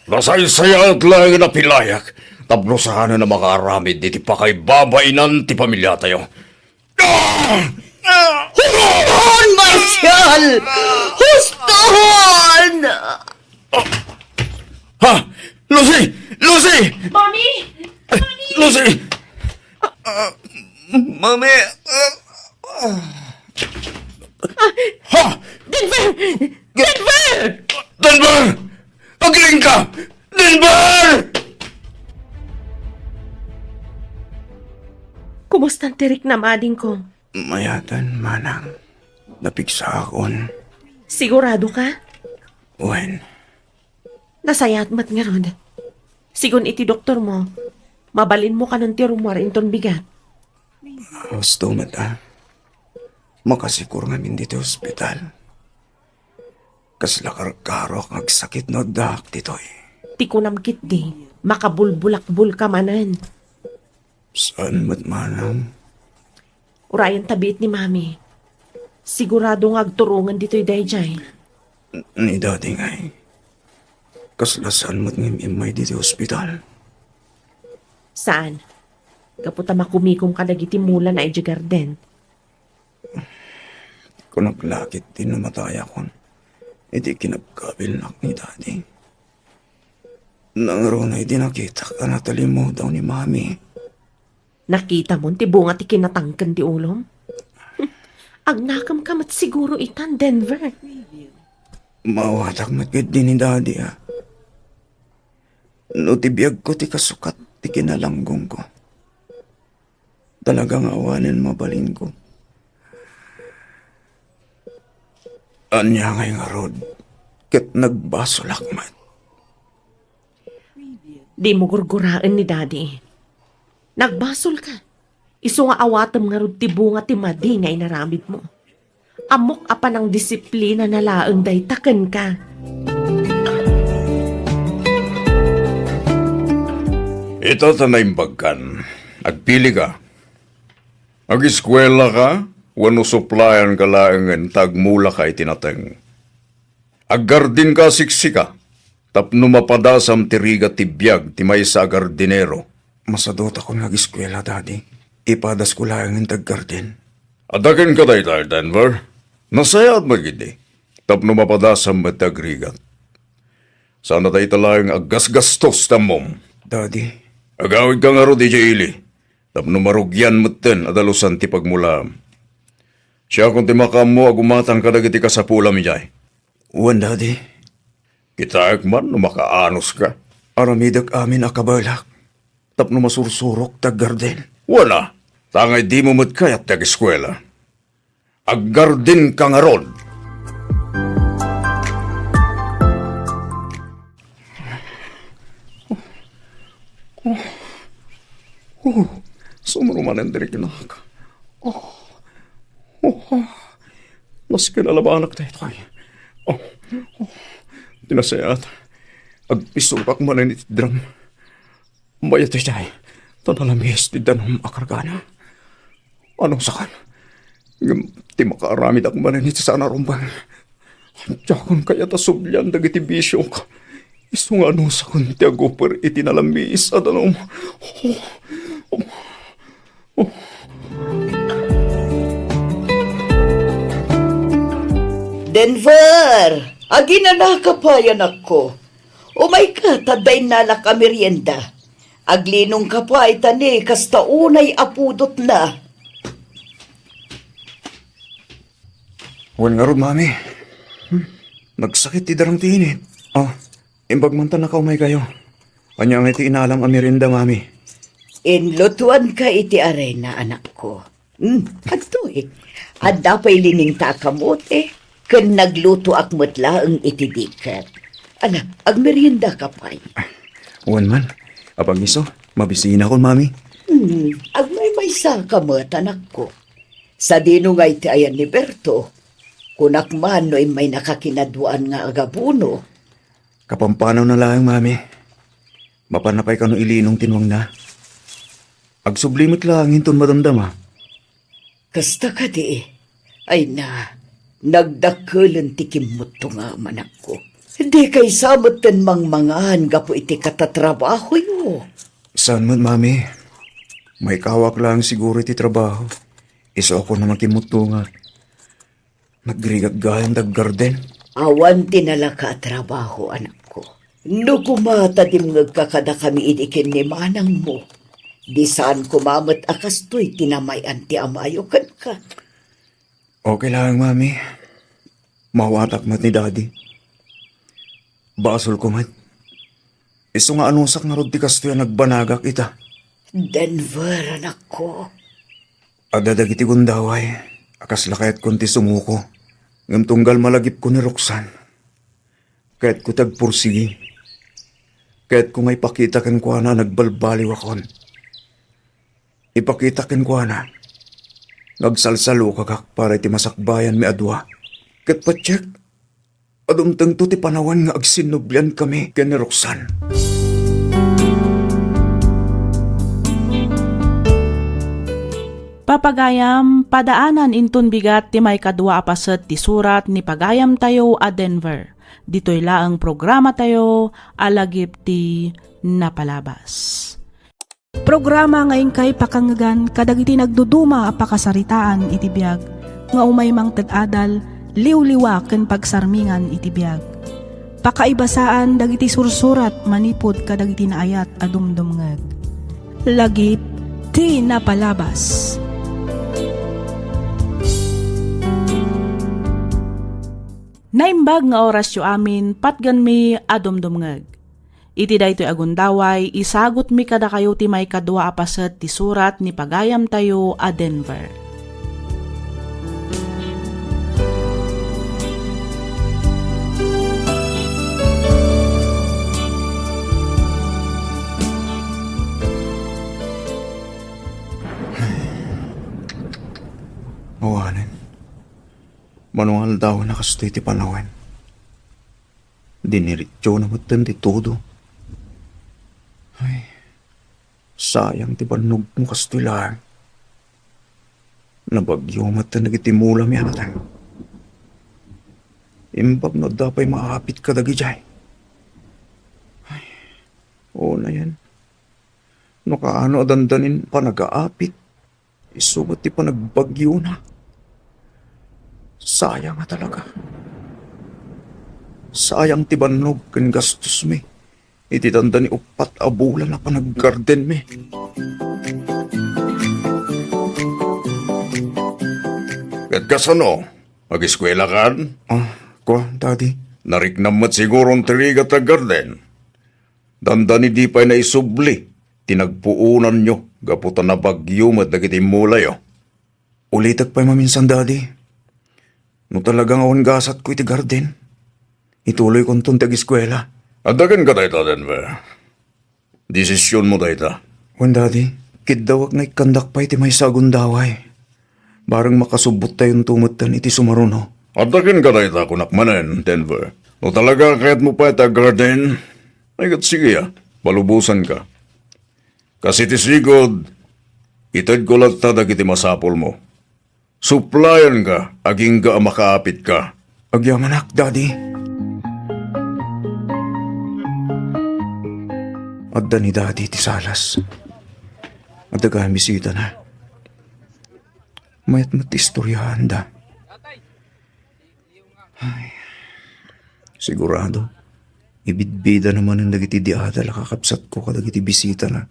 Nasaysayaat laeng a pilayak tapno saanen a makaaramid iti pakaibabainan ti pamiliatayo. Ah! Ah! Huston, Marcial! Huston! Ha? Lucy! Lucy! Mami! Mami! Lucy! Ah, Mami! Ah, ah. Ha? Denver! Denver! Denver! Agiling ka! Denver! Kumusta ti riknam, adingko? Mayaten, manang. Napigsaakon. Sigurado ka? Wen. Nasayaat met ngarud. Sigun iti doktormo, mabalinmo kanon ti rummuar inton bigat. Husto met a. Makasikor ngamin ditoy ospital. Kasla karkarok nga agsakit no addaak ditoy. Ti kunam ketdi, makabulbulakbulka manen. Saan met manang? Urayen ta biit ni Mami. Sigurado nga agturongen ditoy daydiay. Ni Daddy ngay. Kasla saan met nga im-immay ditoy ospital? Saan? gapu ta makumikom kadagiti mulana idiay garden. Kunak la ket ti no matayakon iti kinabkabilnak ni Daddy. Nangruna idi nakitak a natalimudaw ni Mami. Nakitamon ti bunga ti kinatangken ti ulom? Agnakemka met siguro itan, Denver. Maawatak met ketdi ni Daddy, a. No ti biagko ti kasukat ti kinalanggongko, talaga nga awanen mabalinko. Ania ngay ngarud ket nagbasolak met? Dimo gurguraen ni Daddy. Nagbasolka. Isu nga awatem ngarud ti bunga ti madi nga inaramidmo. Ammok a panangdisiplinana laeng dayta kenka. Ita ta naimbagkan, agpilika. Ageskuelaka wenno suplayanka laengen ta agmulaka iti nateng. Aggardinka a siksika tapno mapadasam ti rigat ti biag ti maysa a gardinero. Masadutakon nga ageskuela, Daddy. Ipadasko laengen ti aggarden. Adda kenka dayta, Denver. Nasayaat met ketdi tapno mapadasam met ti agrigat. Saan a dayta laeng aggasgastos ti ammom. Daddy. Agawidka ngarud idiay ili tapno marugian metten a dalusan ti pagmulaam. Siakon ti makaammo a gumatang kadagiti kasapulam idiay. Wen, Daddy. Kitaek man no makaanoska. Aramidek amin a kabaelak tapno masursurok ti aggarden. Wen a, ta ngay dimo met kayat ti ageskuela. Aggardenka ngarud. Oh, sumro manen diri kinak. Oh, oh, nasken a labanak daytoy. Oh, oh, ti nasayaat, agpisulkak manen iti drum. Mayat idiay, ta nalamis ti danum a kargana. Anusakon? Ngem ti makaaramid ak manen iti saan a rumbeng. Diakon kayat a sublian dagiti bisiok. Isu nga anusakon ti aguper iti nalamis a danum. Denver, aginanaka pay, anakko. Umayka, ta adda innalak a merienda. Aglinongka pay, ta ni kasta unay a pudotna. Wen ngarud, Mami. Hmm. Nagsakit ti darang ti init. Oh, imbag man ta nakaumaykayo. Ania ngay ti inalam a merienda, Mami? Inlutoanka iti arena, anakko. Hmm, adtoy. Adda pay liningta a kamote, ken naglutoak met laeng iti diket. Ala, agmeriendaka pay. Wen man, apang isu, mabisinakon, Mami. Hmm, agmaymaysaka met, anakko. Sadino ngay ti ayan ni Berto? Kunak man no immaynaka kinaduaan nga agabuno. Kapampanawna laeng, Mami. Mapanna pay kano ilinong ti nuangna. Agsubli met laeng inton madamdama. Kasta kadi, ay na, nagdakkelen ti kimmutto nga amanakko. Dika sa metten mangmangan gapu iti katatrabahoyo. Saan met, Mami. Maikawak laeng siguro iti trabaho. Isu a kunam a kimmutto nga nagrigat gayam ti aggarden. Awan ti nalaka a trabaho, anakko. No koma ta dimngegka kadakami idi ken ni manangmo, di saan koma met a kastoy ti namay-an ti amayo kenka. Okay laeng, Mami. Maawatak met ni Daddy. Basolko met. Isu nga anusak ngarud ti kastoy a nagbanagak ita. Denver, anakko. Adda dagiti gundaway a kasla kayatkon ti sumuko, ngem tunggal malagipko ni Roxanne, kayatko ti agpursigi. Kayatko nga ipakita kenkuana a nagbalbaliwakon. Ipakita kenkuana nga agsalsalukagak para iti masakbayanmi a dua. Ket patiek, dumtengto ti panawen nga agsinnublianmi ken ni Roxanne. Papagayam, padaanan inton bigat ti maikadua a paset ti surat ni pagayamtayo a Denver. Ditoy laeng programatayo a lagip ti napalabas. Programa nga inkay pakangngegan kadagiti nagduduma a pakasaritaan iti biag, nga umay mangted adal, liwliwa ken pagsarmingan iti biag. Pakaibasaan dagiti sursurat manipud kadagiti naayat a dumdumngeg. Lagip ti napalabas. Naimbag nga orasyo amin, patgenmi a dumdumngeg. Iti daytoy a gundaway, isagutmi kadakayo ti maikadua a paset ti surat ni pagayamtayo a Denver. Awanen. Mano nga aldawen a kastoy ti panawen. Diniritsona metten ti todo. Ay, sayang ti bannogmo kastoy laeng. Nabagyo metten dagiti mulami a nateng. Imbag no adda pay maapit kadagidiay. Ay, unayen. No kaano a dandanin panagaapit. Isu met ti panagbagyona. Sayang a talaga. Sayang ti bannog ken gastosmi iti dandani uppat a bulan a panaggardenmi. Ket kasano? Ageskuelakan? Ah, kua, Daddy. Nariknam met siguro ti rigat a garden. Dandani di pay naisubli ti nagpuonanyo gapu ta nabagyo met dagiti mulayo. Ulitek pay maminsan, Daddy. No talaga nga awan gasatko iti garden, ituloykonton ti ageskuela. Adda kenka dayta, Denver. Desisionmo dayta. Wen, Daddy, kiddawek nga ikkandak pay ti maysa a gundaway. Bareng makasubbottayonto metten iti sumaruno. Adda kenka dayta, kunak manen, Denver. No talaga kayatmo pay ti garden, ay ket sige a, palubosanka. Kas iti sigud, itedko latta dagiti masapulmo. Suplayanka agingga a makaapitka. Agyamanak, Daddy. Adda ni Daddy ti salas. Adda gayam bisitana. Mayat met ti istoryaanda. Ay, sigurado, ibidbidana manen dagiti di adal a kakabsatko kadagiti bisitana.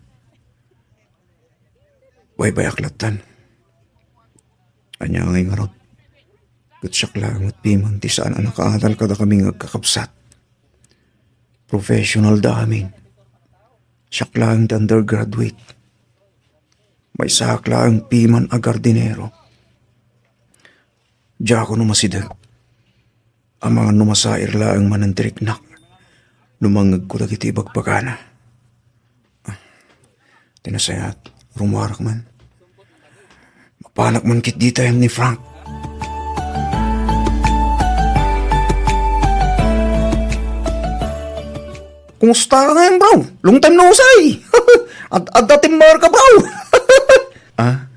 Baybayak lattan. Ania ngay ngarud? Ket siak laeng met piman ti saan a nakaadal kadakami nga agkakabsat. Professional da amin. Siak laeng ti undergraduate. Maysaak laeng piman a gardinero. Diakon umasideg. Amangan no masair laeng manen ti riknak no mangngegko dagiti ibagbagana. Ah, ti nasayaat, rummuarak man. Mapanak man ketdi ta ni Frank. Kumusta ka ngayon, bro? Long time no see. Ad-, adda timmar ka, bro. Ah?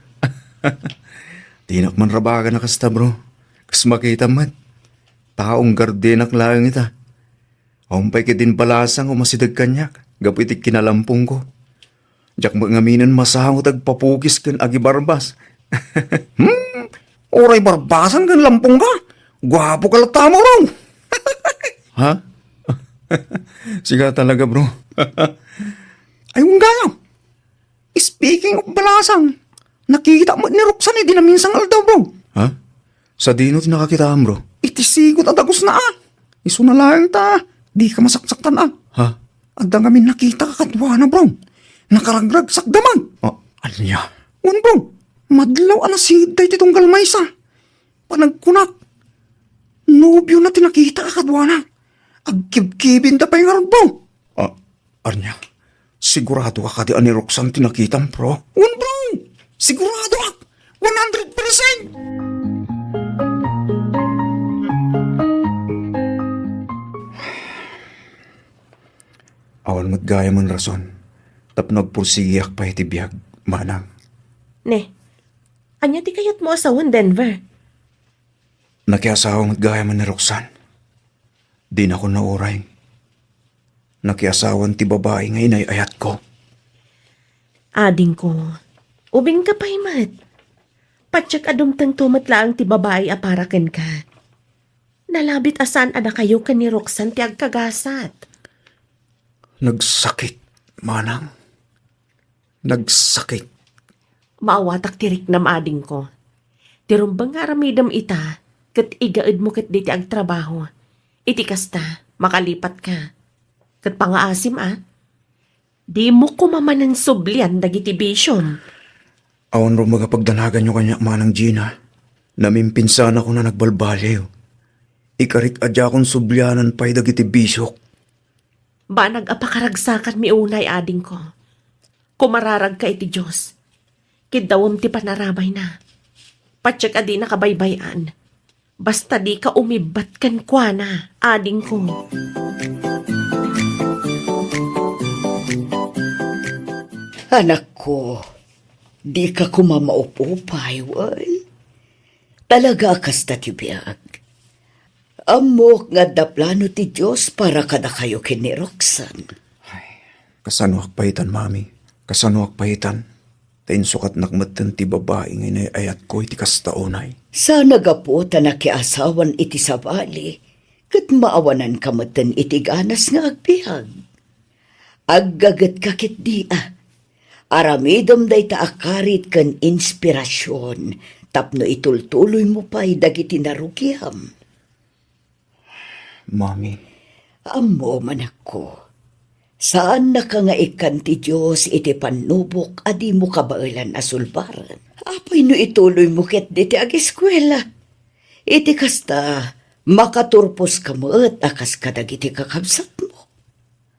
Dinak man rabagan a kasta, bro. Kas makitam met. Taong gardenak laeng ita. Awan pay ketdin balasang umasideg kaniak gapu iti kinalampongko. Diak met ngaminen masango ti agpapukis ken agibarbas. Hmm, uray barbasan ken lampongka. Guapo ka latta, bro. Ha? Sika talaga, bro. Ay, wen gayam. Speaking of balasang, nakita met ni Roxanne idi naminsan nga aldaw, bro. Ha? Sadino ti nakakitaam, bro? Iti sigud a dagusna, a. Isuna laeng ta dika masaksaktan, a. Ha? Adda ngamin nakita kakaduana, bro. Nakaragrag sakdamag. Ah, ania? Wen, bro. Madlaw a nasidda iti tunggal maysa. Panagkunak, nobiona ti nakita kakaduana. Agkibkibinda pay ngarud, bro. Ah, ania? Sigurado ka kadi a ni Roxanne ti nakitam, bro? Wen, bro! Siguradoak! One hundred percent! Awan met gayam a rason tapno agpursigiak pay iti biag, manang. Ne, ania ti kayatmo a sawen, Denver? Nakiasawa met gayam ni Roxanne. Dinakon nauray. Nakiasawan ti babai nga inay-ayatko. Adingko, ubingka pay met. Patiek a dumtengto met laeng ti babai a para kenka. Nalabit a saan a dakayo ken ni Roxanne ti agkagasat. Nagsakit, manang. Nagsakit. Maawatak ti riknam, adingko. Ti rumbeng nga aramidem ita, ket igaedmo ketdi ti agtrabaho. Iti kasta, makalipatka. Ket pangaasim, a? Dimo koma manen sublian dagiti bisiom. Awan rumbeng a pagdanaganyo kaniak, Manang Gina. Namimpinsanakon a nagbalbaliw. Ikarik a diakon sublianan pay dagiti bisiok. Banag a pakaragsakanmi unay, adingko. Kumararagka iti Dios. Kiddawem ti panaramayna. Patiek a dinaka baybay-an. Basta dika umibbat kenkuana, adingko. Anakko, dika koma maup-upay, wen? Talaga a kasta ti biag. Ammok nga adda plano ti Dios para kadakayo ken ni Roxanne. Ay, kasanoak pay itan, Mami? Kasanoak pay itan? Ta insukatnak metten ti babai nga inay-ayatko iti kasta unay. Saan a gapu ta nakiasawan iti sabali, ket maawananka metten iti ganas nga agbiag. Aggagetka ketdi, a. Aramidem dayta a karit ken inspirasion tapno itultuloymo pay dagiti narugiam. Mami. Ammom, anakko. Saannaka nga ikkan ti Dios iti pannubok a dimo kabaelan a sulbaren. Apay no ituloymo ketdi ti ageskuela? Iti kasta, makaturposka met a kas kadagiti kakabsatmo.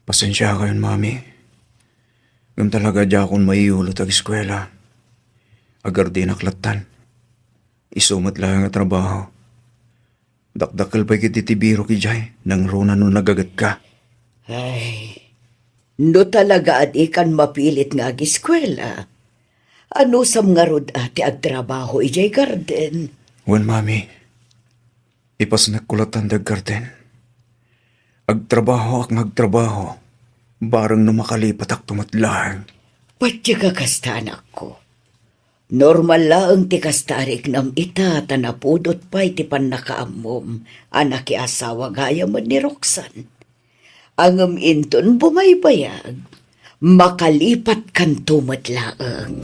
Pasensiakayon, Mami. Ngem talaga diakon maiyulo ti ageskuela. Agardinak lattan. Isu met laeng a trabaho. Dakdakkel pay ketdi ti birok idiay, nangruna no nagagetka. Ay, no talaga a dikan mapilit nga ageskuela, anusam ngarud a ti agtrabaho idiay garden? Wen, Mami. Ipasnekko lattan ti aggarden. Agtrabahoak nga agtrabaho, bareng no makalipatakto met laeng. Patiek a kasta, anakko. Normal laeng ti kasta a riknam ita ta napudot pay ti pannakaammom a nakiasawa gayamen ni Roxanne. Ngem inton bumaybayag, makalipatkanto met laeng.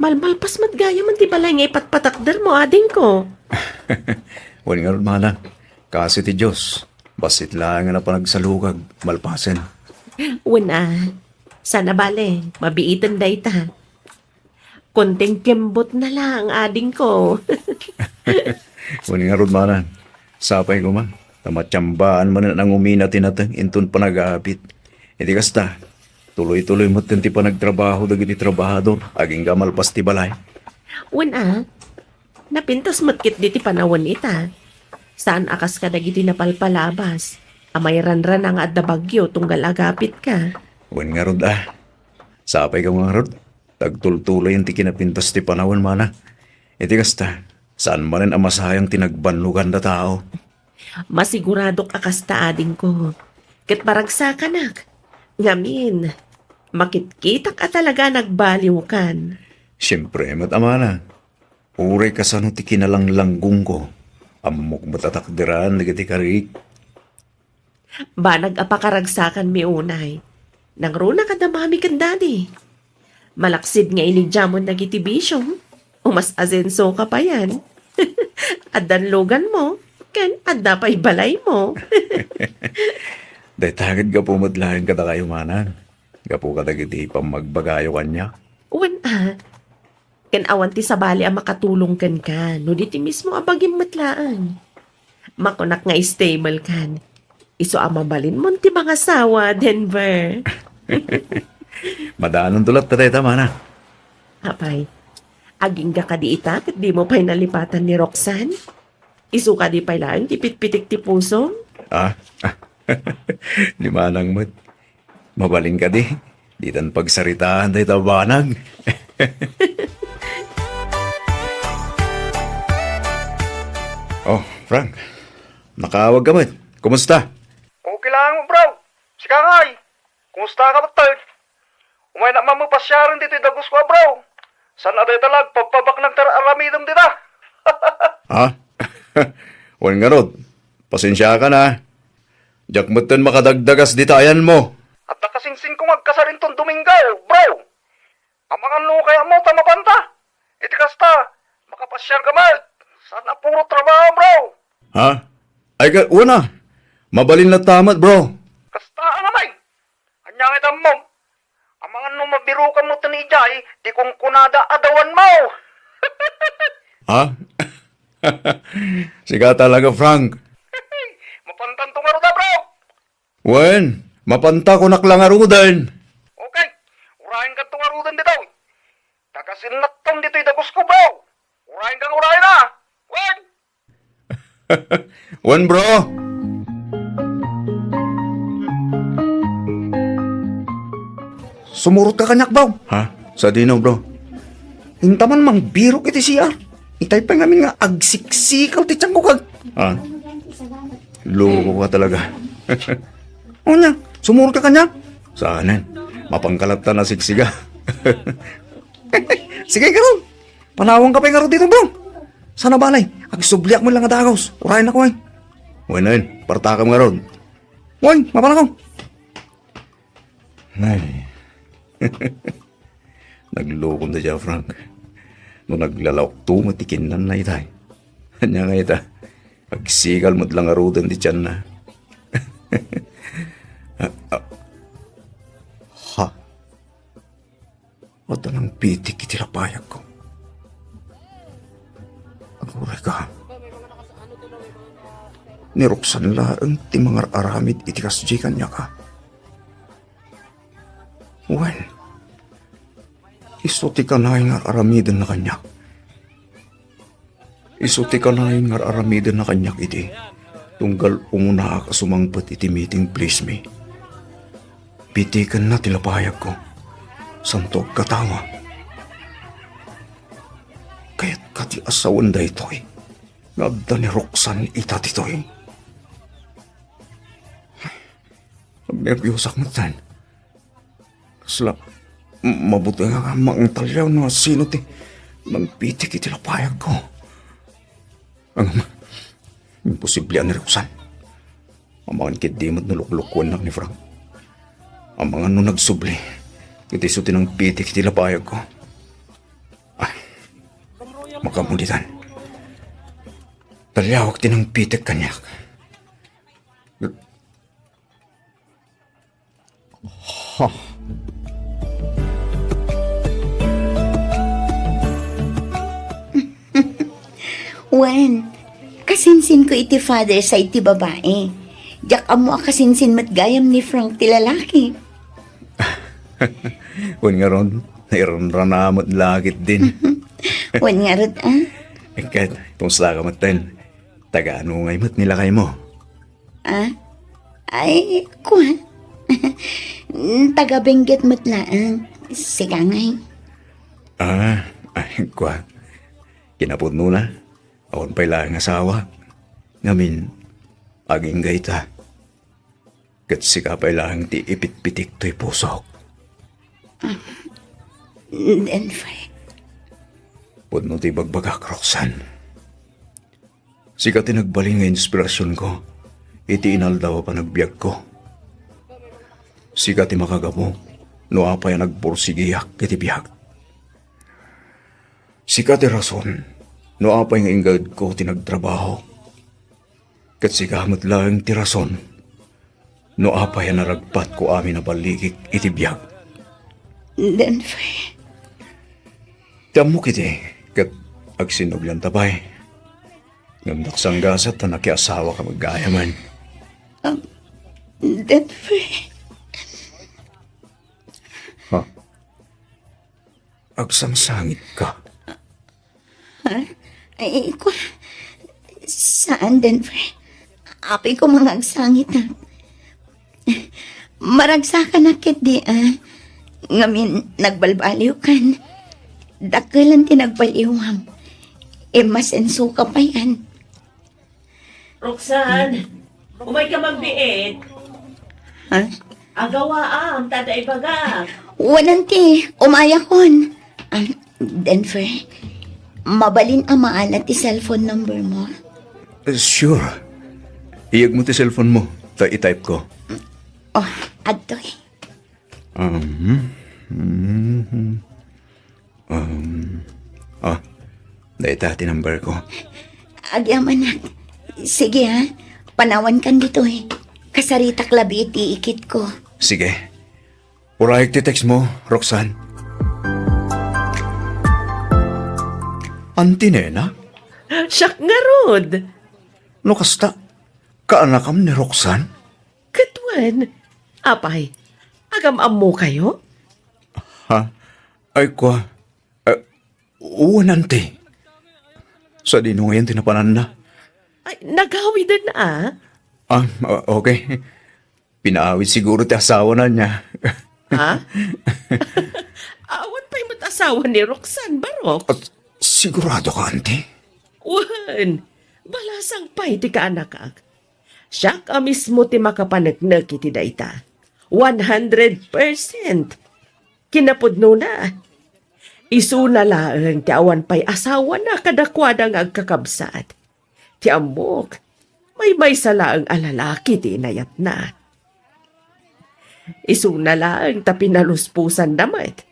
Malmalpas met gayamen ti balay nga ipatpatakdermo, adingko. Wen ngarud, manang, kaasi ti Dios, bassit laeng a napan agsalukag, malpasen. Wen a, saan a bale, mabiiten dayta. Konting kembot na lang, adingko. Wen ngarud, manang, sapay koma, ta matiambaan manen a nangumina ti nateng inton panagapit. Iti kasta, tuloy-tuloy metten ti panagtrabaho dagiti trabahador agingga malpas ti balay. Wen a, napintas met ketdi ti panawen ita. Saan a kas kadagiti napalpalabas a mairanrana nga adda bagyo tunggal agapitka. Wen ngarud a. Sapay koma ngarud. Agtultuloyen ti kinapintas ti panawen, manang. Iti kasta, saan manen a masayang ti nagbannoganda tao. Masiguradok a kasta, adingko. Ket paragsakanak. Ngamin, makitkitak a talaga a nagbaliwkan. Siempre met, manang. Uray kasano ti kinalanglanggonko, ammok met a takderan dagiti karik. Banag a pakaragsakanmi unay. Nangruna kada mami ken daddy. Malaksid nga inidiamon dagiti bisiom, umas-asensoka payen. Addan luganmo, ken adda pay balaymo. Dayta ket gapu met laeng kadakayo, manang. Gapu kadagiti pammagbagayo kaniak. Wen a, ken awan ti sabali a makatulong kenka, no di ti mismo a bagim met laeng. Makunak nga stable kan. Isu a mabalinmon ti mangasawa, Denver. Madanonto latta dayta, manang. Apay, agingga kadi ita ket dimo pay nalipatan ni Roxanne? Isu kadi pay laeng ti pitpitik ti pusom? Ah, ni manang met. Mabalin kadi, ditan pagsaritaan dayta banag. Oh, Frank, nakaawag ka met. Kumusta? Okay lang, bro. Ika ngay, kumusta ka met? Umaynak man pasiaren ditoy dagus ko a bro. Saan a dayta la agpabpabaknang ti ar-aramidem dita? Ha? Wen ngarud, pasensiakan a. Diak metten makadagdagas dita ayanmo. Adda kasinsinko nga agkasar inton Domingo, bro. Amangan no kayatmo ta mapanta. Iti kasta, makapasiarka met. Saan a puro trabaho, bro. Ha? Ay, ka, wen a. Mabalin latta met, bro. Kasta a ngamin. Ania nga itammom? Amangan no mabirukan met ni Jay, ti kunkunada a dawanmo. Ha? Sika talaga, Frank. Mapantanto ngarud a, bro. Wen, mapanta kunak la ngaruden. Okay, urayenkanto ngaruden ditoy. Taga Sinlakton ditoy dagus ko, bro. Urayenka nga urayen a. Wen! Wen, bro. Sumurotka kaniak, bro. Ha? Sadino, bro? Inta man mangbirok iti C R. Itay pay ngamin nga agsiksikaw ti tiangko kag... Ah. Loko ka talaga. Ania, sumurotka kaniak? Saanen. Mapanka latta a siksiga. Sige, ngarud. Panawanka pay ngarud ditoy, bro. Saan a balay, agsubliak met la nga dagus. Urayennak, wen. Wen, wen. Partakam ngarud. Wen, mapanakon. Ay. Naglokon dayta, Frank. No naglalaokto met ti kinnanna itay. Ania ngay ita? Agsikal met la ngaruden ti tianna. Ah, ah. Ha? Adda nangpitik iti lapayagko. Aguray ka. Ni Roxanne laeng ti mangar-aramid iti kasdiay kaniak a. Wen, isu ti kanayon nga ar-aramidenna kaniak. Isu ti kanayon nga ar-aramidenna kaniak idi tunggal umunaak a sumangpet iti meeting place mi. Pitikenna ti lapayagko. Santo agkatawa. Kayatka ti a sawen daytoy nga adda ni Roxanne ita ditoy. Agnerbiosak metten. Kasla, mabuti nga mangtaliaw no sino ti nangpitik iti lapayagko. Ngem, imposible a ni Roxanne. Amangan ketdi met no luklukuennak ni Frank. Amangan no nagsubli, ket isu ti nangpitik iti lapayagko. Ay, makamulitan. Taliawak ti nangpitik kaniak. Ha? Wen, kasinsinko iti father side ti babae. Diak ammo a kasinsin met gayam ni Frank ti lalaki. Wen ngarud, nairanrana met la ketdin. Wen ngarud, a? Ket, kumusta ka metten? Taga ano ngay met ni lakaymo? Ah? Ay, kua. Taga Benguet met laeng. Sika ngay. Ah, ay, kua. Kinapudnona, awan pay laeng asawa. Ngamin, agingga ita. Ket sika pay laeng ti ipitpitik toy pusok. Ah, Denver. Pudno ti ibagbagak, Roxanne. Sika ti nagbalin nga inspirasionko iti inaldaw a panagbiagko. Sika ti makagapu no apay a nagpursigiak iti biag. Sika ti rason no apay nga inggaedko ti nagtrabaho. Ket sika met laeng ti rason no apay a naragpatko amin a balligik iti biag. Denver. Ti ammok iti, ket agsinnublianta pay. Ngem naksanggasat ta nakiasawaka met gayamen. Um, Denver. Ha? Agsangsangitka? Ha? Ay, kua, saan, Denver. Apay ko nga agsangit, a. Maragsakanak ketdi, a. Ngamin, nagbalbaliwkan. Dakkelan ti nagbaliwam. E, masensoka payan. Roxanne, umayka man biit. Ha? Agawaam, ta adda ibagak. Wen, auntie, umayakon. Ah, Denver, mabalin a maala ti cellphone number mo? Eh, sure. Iyegmo ti cellphone mo, ta i-type ko. Oh, adtoy. Um, mhm. Um, ah, dayta ti number ko. Agyamanak. Sige, ha. Panawankan ditoy. Kasaritak labi iti ikit ko. Sige. Urayek ti text mo, Roxanne. Auntie Nena? Siak ngarud. No kasta, kaanakam ni Roxanne? Ket wen, apay, agam-ammokayo? Ha? Ay, kua. Eh, wen, auntie. Sadino ngayon ti napananna? Ay, nagawiden a. Ah, o-, okay. Pinaawid siguro ti asawana niya. Ha? Awan pay met asawa ni Roxanne, Barok. At sigurado ka, auntie? Wen, balasang pay ti kaanakak. Siak a mismo ti makapaneknek iti dayta. One hundred percent. Kinapudnona, isuna laeng ti awan pay asawana kadakuada nga agkakabsat. Ti ammok, maymaysa laeng a lalaki ti inayatna. Isuna laeng ta pinalusposanna met.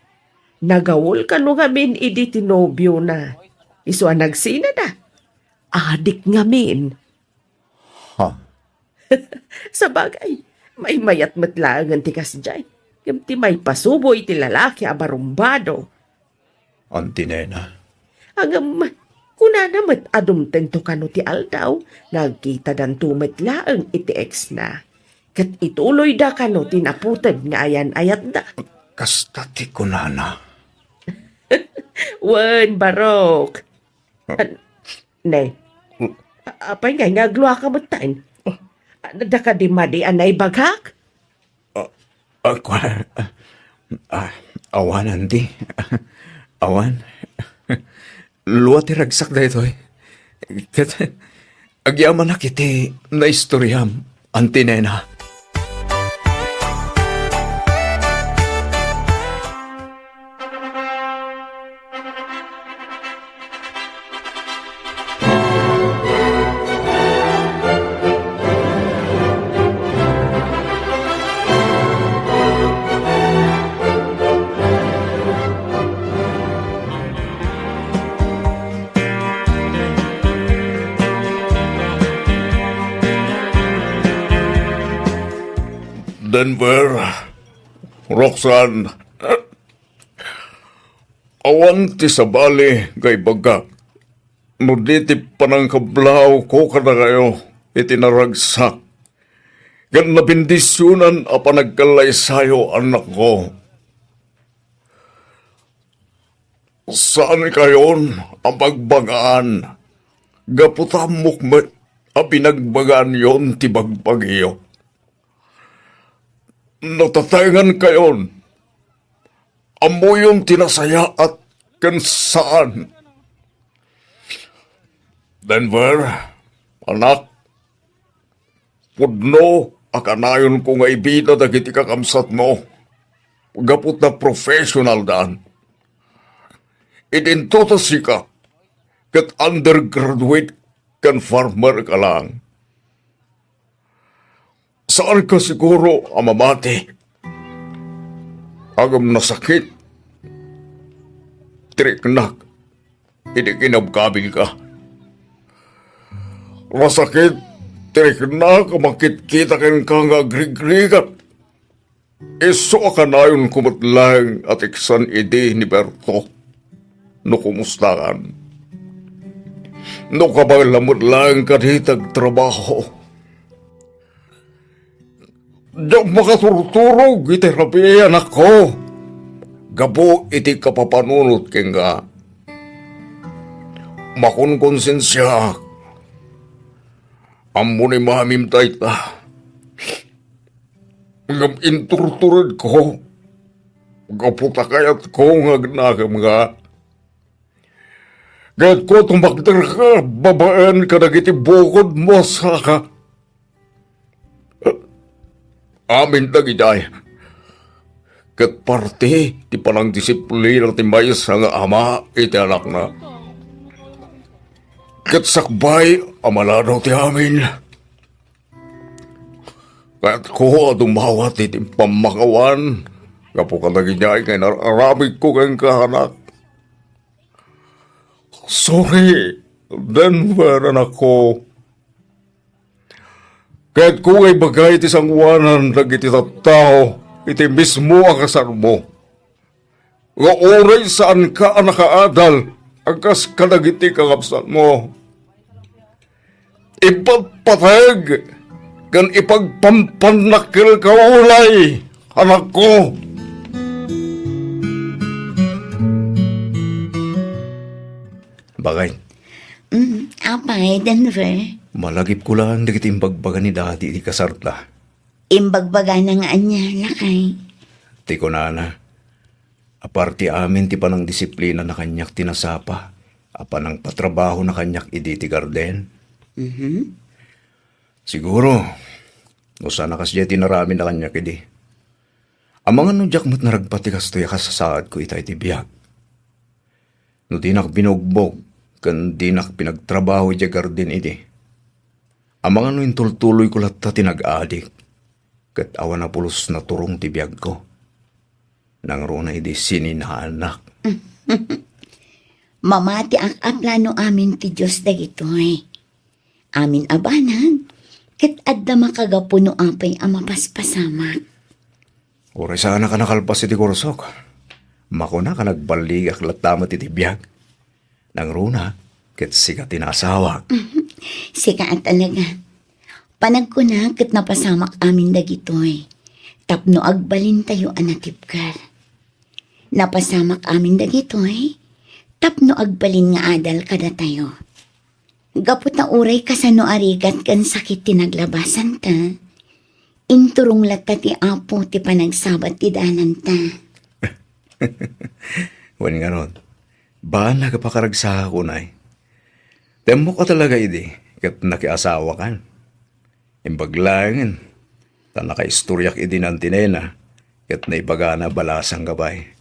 Nagaul kano ngamin idi ti nobiona. Isu a nagsinada. Adik ngamin. Ha? Sabagay, maymayat met laengen ti kasdiay. Ngem ti maipasubo iti lalaki a barumbado. Auntie Nena. Ngem, kunana met a dumtengto kano ti aldaw nga agkitadanto met laeng iti ex-na. Ket ituloyda kano ti naputeg nga ayan-ayatda. Kasta ti kunana. Wen, Barok. Ah. An-, ne. Hmm. A-, apay ngay nga agluaka metten? Ah. Adda kadi madi a naibagak? Ah, ah, kua-, ah, awan, auntie. Awan. Lua ti ragsak daytoy. Ket agyamanak iti naistoriam, Auntie Nena. Denver, Roxanne, awan ti sabali nga ibagak no di ti panangkablawko kadakayo iti naragsak ken nabendisionan a panagkallaysayo, annakko. Saankayon a bagbagaan gapu ta ammok met a binagbagaanyon ti bagbagiyo. Natatengankayon, ammoyon ti nasayaat ken saan. Denver, anak, pudno a kanayonko nga ibida dagiti kakabsatmo gapu ta professionaldan. Idinto ta sika ket undergraduate ken farmer ka lang. Saanka siguro a mamati. Ngem nasakit ti riknak idi kinabkabilka. Nasakit ti riknak a makitkita kenka nga agrigrigat. Isu a kanayonko met laeng a teksan idi ni Berto no kumustakan. No kabaelam met laeng kadi ti agtrabaho. Diak makaturturog iti rabii, anakko, gapu iti kapapanunot kenka. Makonkonsensiaak. Ammo ni mamim dayta. Ngem inturturedko gapu ta kayatko nga agnakemka. Kayatko a tumakderka babaen kadagiti bukodmo a saka. Amin dagidiay ket parti ti panangdisiplina ti maysa nga ama iti anakna. Ket sakbay a maladaw ti amin, kayatko a dumawat iti pammakawan gapu kadagidiay nga inar-aramidko kenka, anak. Sorry, Denver, anakko. Kayatko nga ibaga iti sangoanan dagiti tattao iti mismo a kasarmo, nga uray saanka a nakaadal a kas kadagiti kakabsatmo, ipatpateg ken ipagpampannakkelka unay, anakko. Bagay. Mm, apay, Denver? Malagipko laeng dagiti imbagbaga ni Daddy iti kasarta. Imbagbagana nga ania, lakay? Ti kunana, aparte amin ti panangdisiplinana kaniak ti nasapa a panangpatrabahona kaniak idi ti garden. Mhm. Siguro, no saan a kasdiay ti inaramidna kaniak idi. Amangan no diak met naragpat ti kastoy a kasasaadko ita iti biag. No dinak binugbog ken dinak pinagtrabaho idiay garden idi, amangan no intultuloyko latta ti nag-adik ket awan a pulos naturong ti biagko. Nangruna idi sininaanak. Mamatiak a plano amin ti Dios dagitoy. Amin a banag, ket adda makagapu no apay a mapaspasamak. Uray saanak a nakalpas iti kursok, makunak a nagballigak latta met iti biag. Nangruna, ket sika ti naasawak. Sika a talaga. Panagkuna ket napasamak amin dagitoy tapno agbalintayo a natibker. Napasamak amin dagitoy tapno agbalin nga adal kadatayo. Gapu ta uray kasano a rigat ken sakit ti naglabasanta, inturong latta ti Apo ti panagsabat ti dalanta. Wen ngarud, banag a pakaragsakak unay. Ti ammok a talaga idi ket nakiasawakan. Imbag laengen ta nakaistoriak idi ni Auntie Nena ket naibagana a balasangka pay.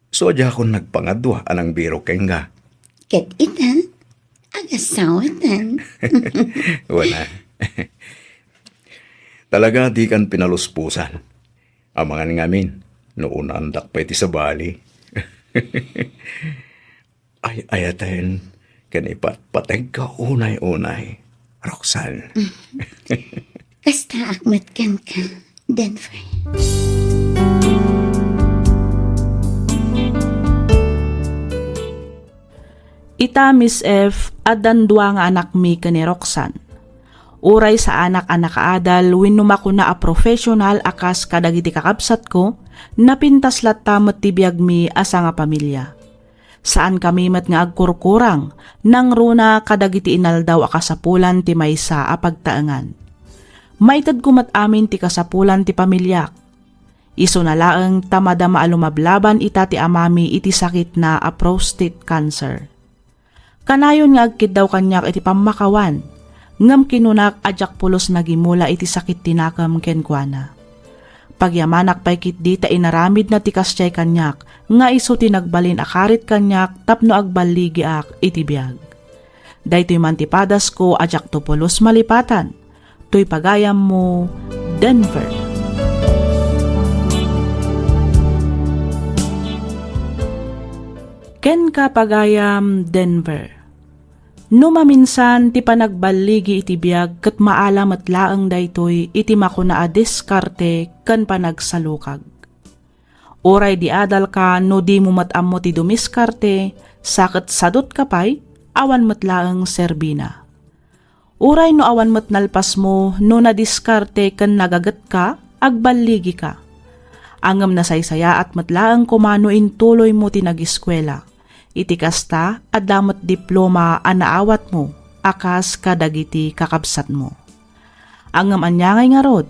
Isu a diakon nagpangadua a nangbirok kenka. Ket ita, agasawatan. Wen a. Talaga dikan pinaluspusan. Amangan ngamin no unaandak pay ti sabali. Ay-ayaten ken ipatpategka unay-unay, Roxanne. Kastaak met kenka, Denver. Ita, Miss F, addan dua nga anakmi ken ni Roxanne. Uray saanak a nakaadal wenno makuna a professional a kas kadagiti kakabsatko, napintas latta met ti biagmi a sangapamilia. Saankami met nga agkurkurang, nangruna kadagiti inaldaw a kasapulan ti maysa a pagtaengan. Maitedko met amin ti kasapulan ti pamiliak. Isuna laeng ta madama a lumablaban ita ti amami iti sakitna a prostate cancer. Kanayon nga agkiddaw kaniak iti pammakawan, ngem kinunak a diak pulos nagimula iti sakit ti nakem kenkuana. Pagyamanak pay ketdi ta inaramidna ti kasdiay kaniak nga isu ti nagbalin a karit kaniak tapno agballigiak iti biag. Daytoy man ti padasko a diakto pulos malipatan. Toy pagayammo, Denver. Kenka, pagayam, Denver. No maminsan ti panagballigi iti biag ket maala met laeng daytoy iti makuna a diskarte ken panagsalukag. Uray di adalka no dimo met ammo ti dumiskarte, sa ket sadutka pay, awan met laeng serbina. Uray no awan met nalpasmo no nadiskarte ken nagagetka, agballigika. Ngem nasaysayaat met laeng koma no intuloymo ti nagiskuela. Iti kasta, adda met diploma a naawatmo a kas kadagiti kakabsatmo. Ngem ania ngay ngarud,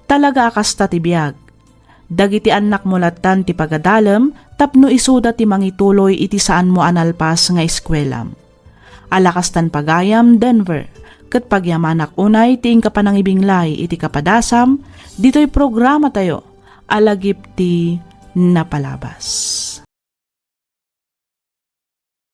talaga a kasta ti biag. Dagiti annakmo lattan ti pagadalem tapno isuda ti mangituloy iti saanmo a nalpas nga eskuelam. Ala kastan pagayam, Denver, ket pagyamanak unay ti inka panangibinglay iti kapadasam ditoy programatayo a Lagip ti Napalabas.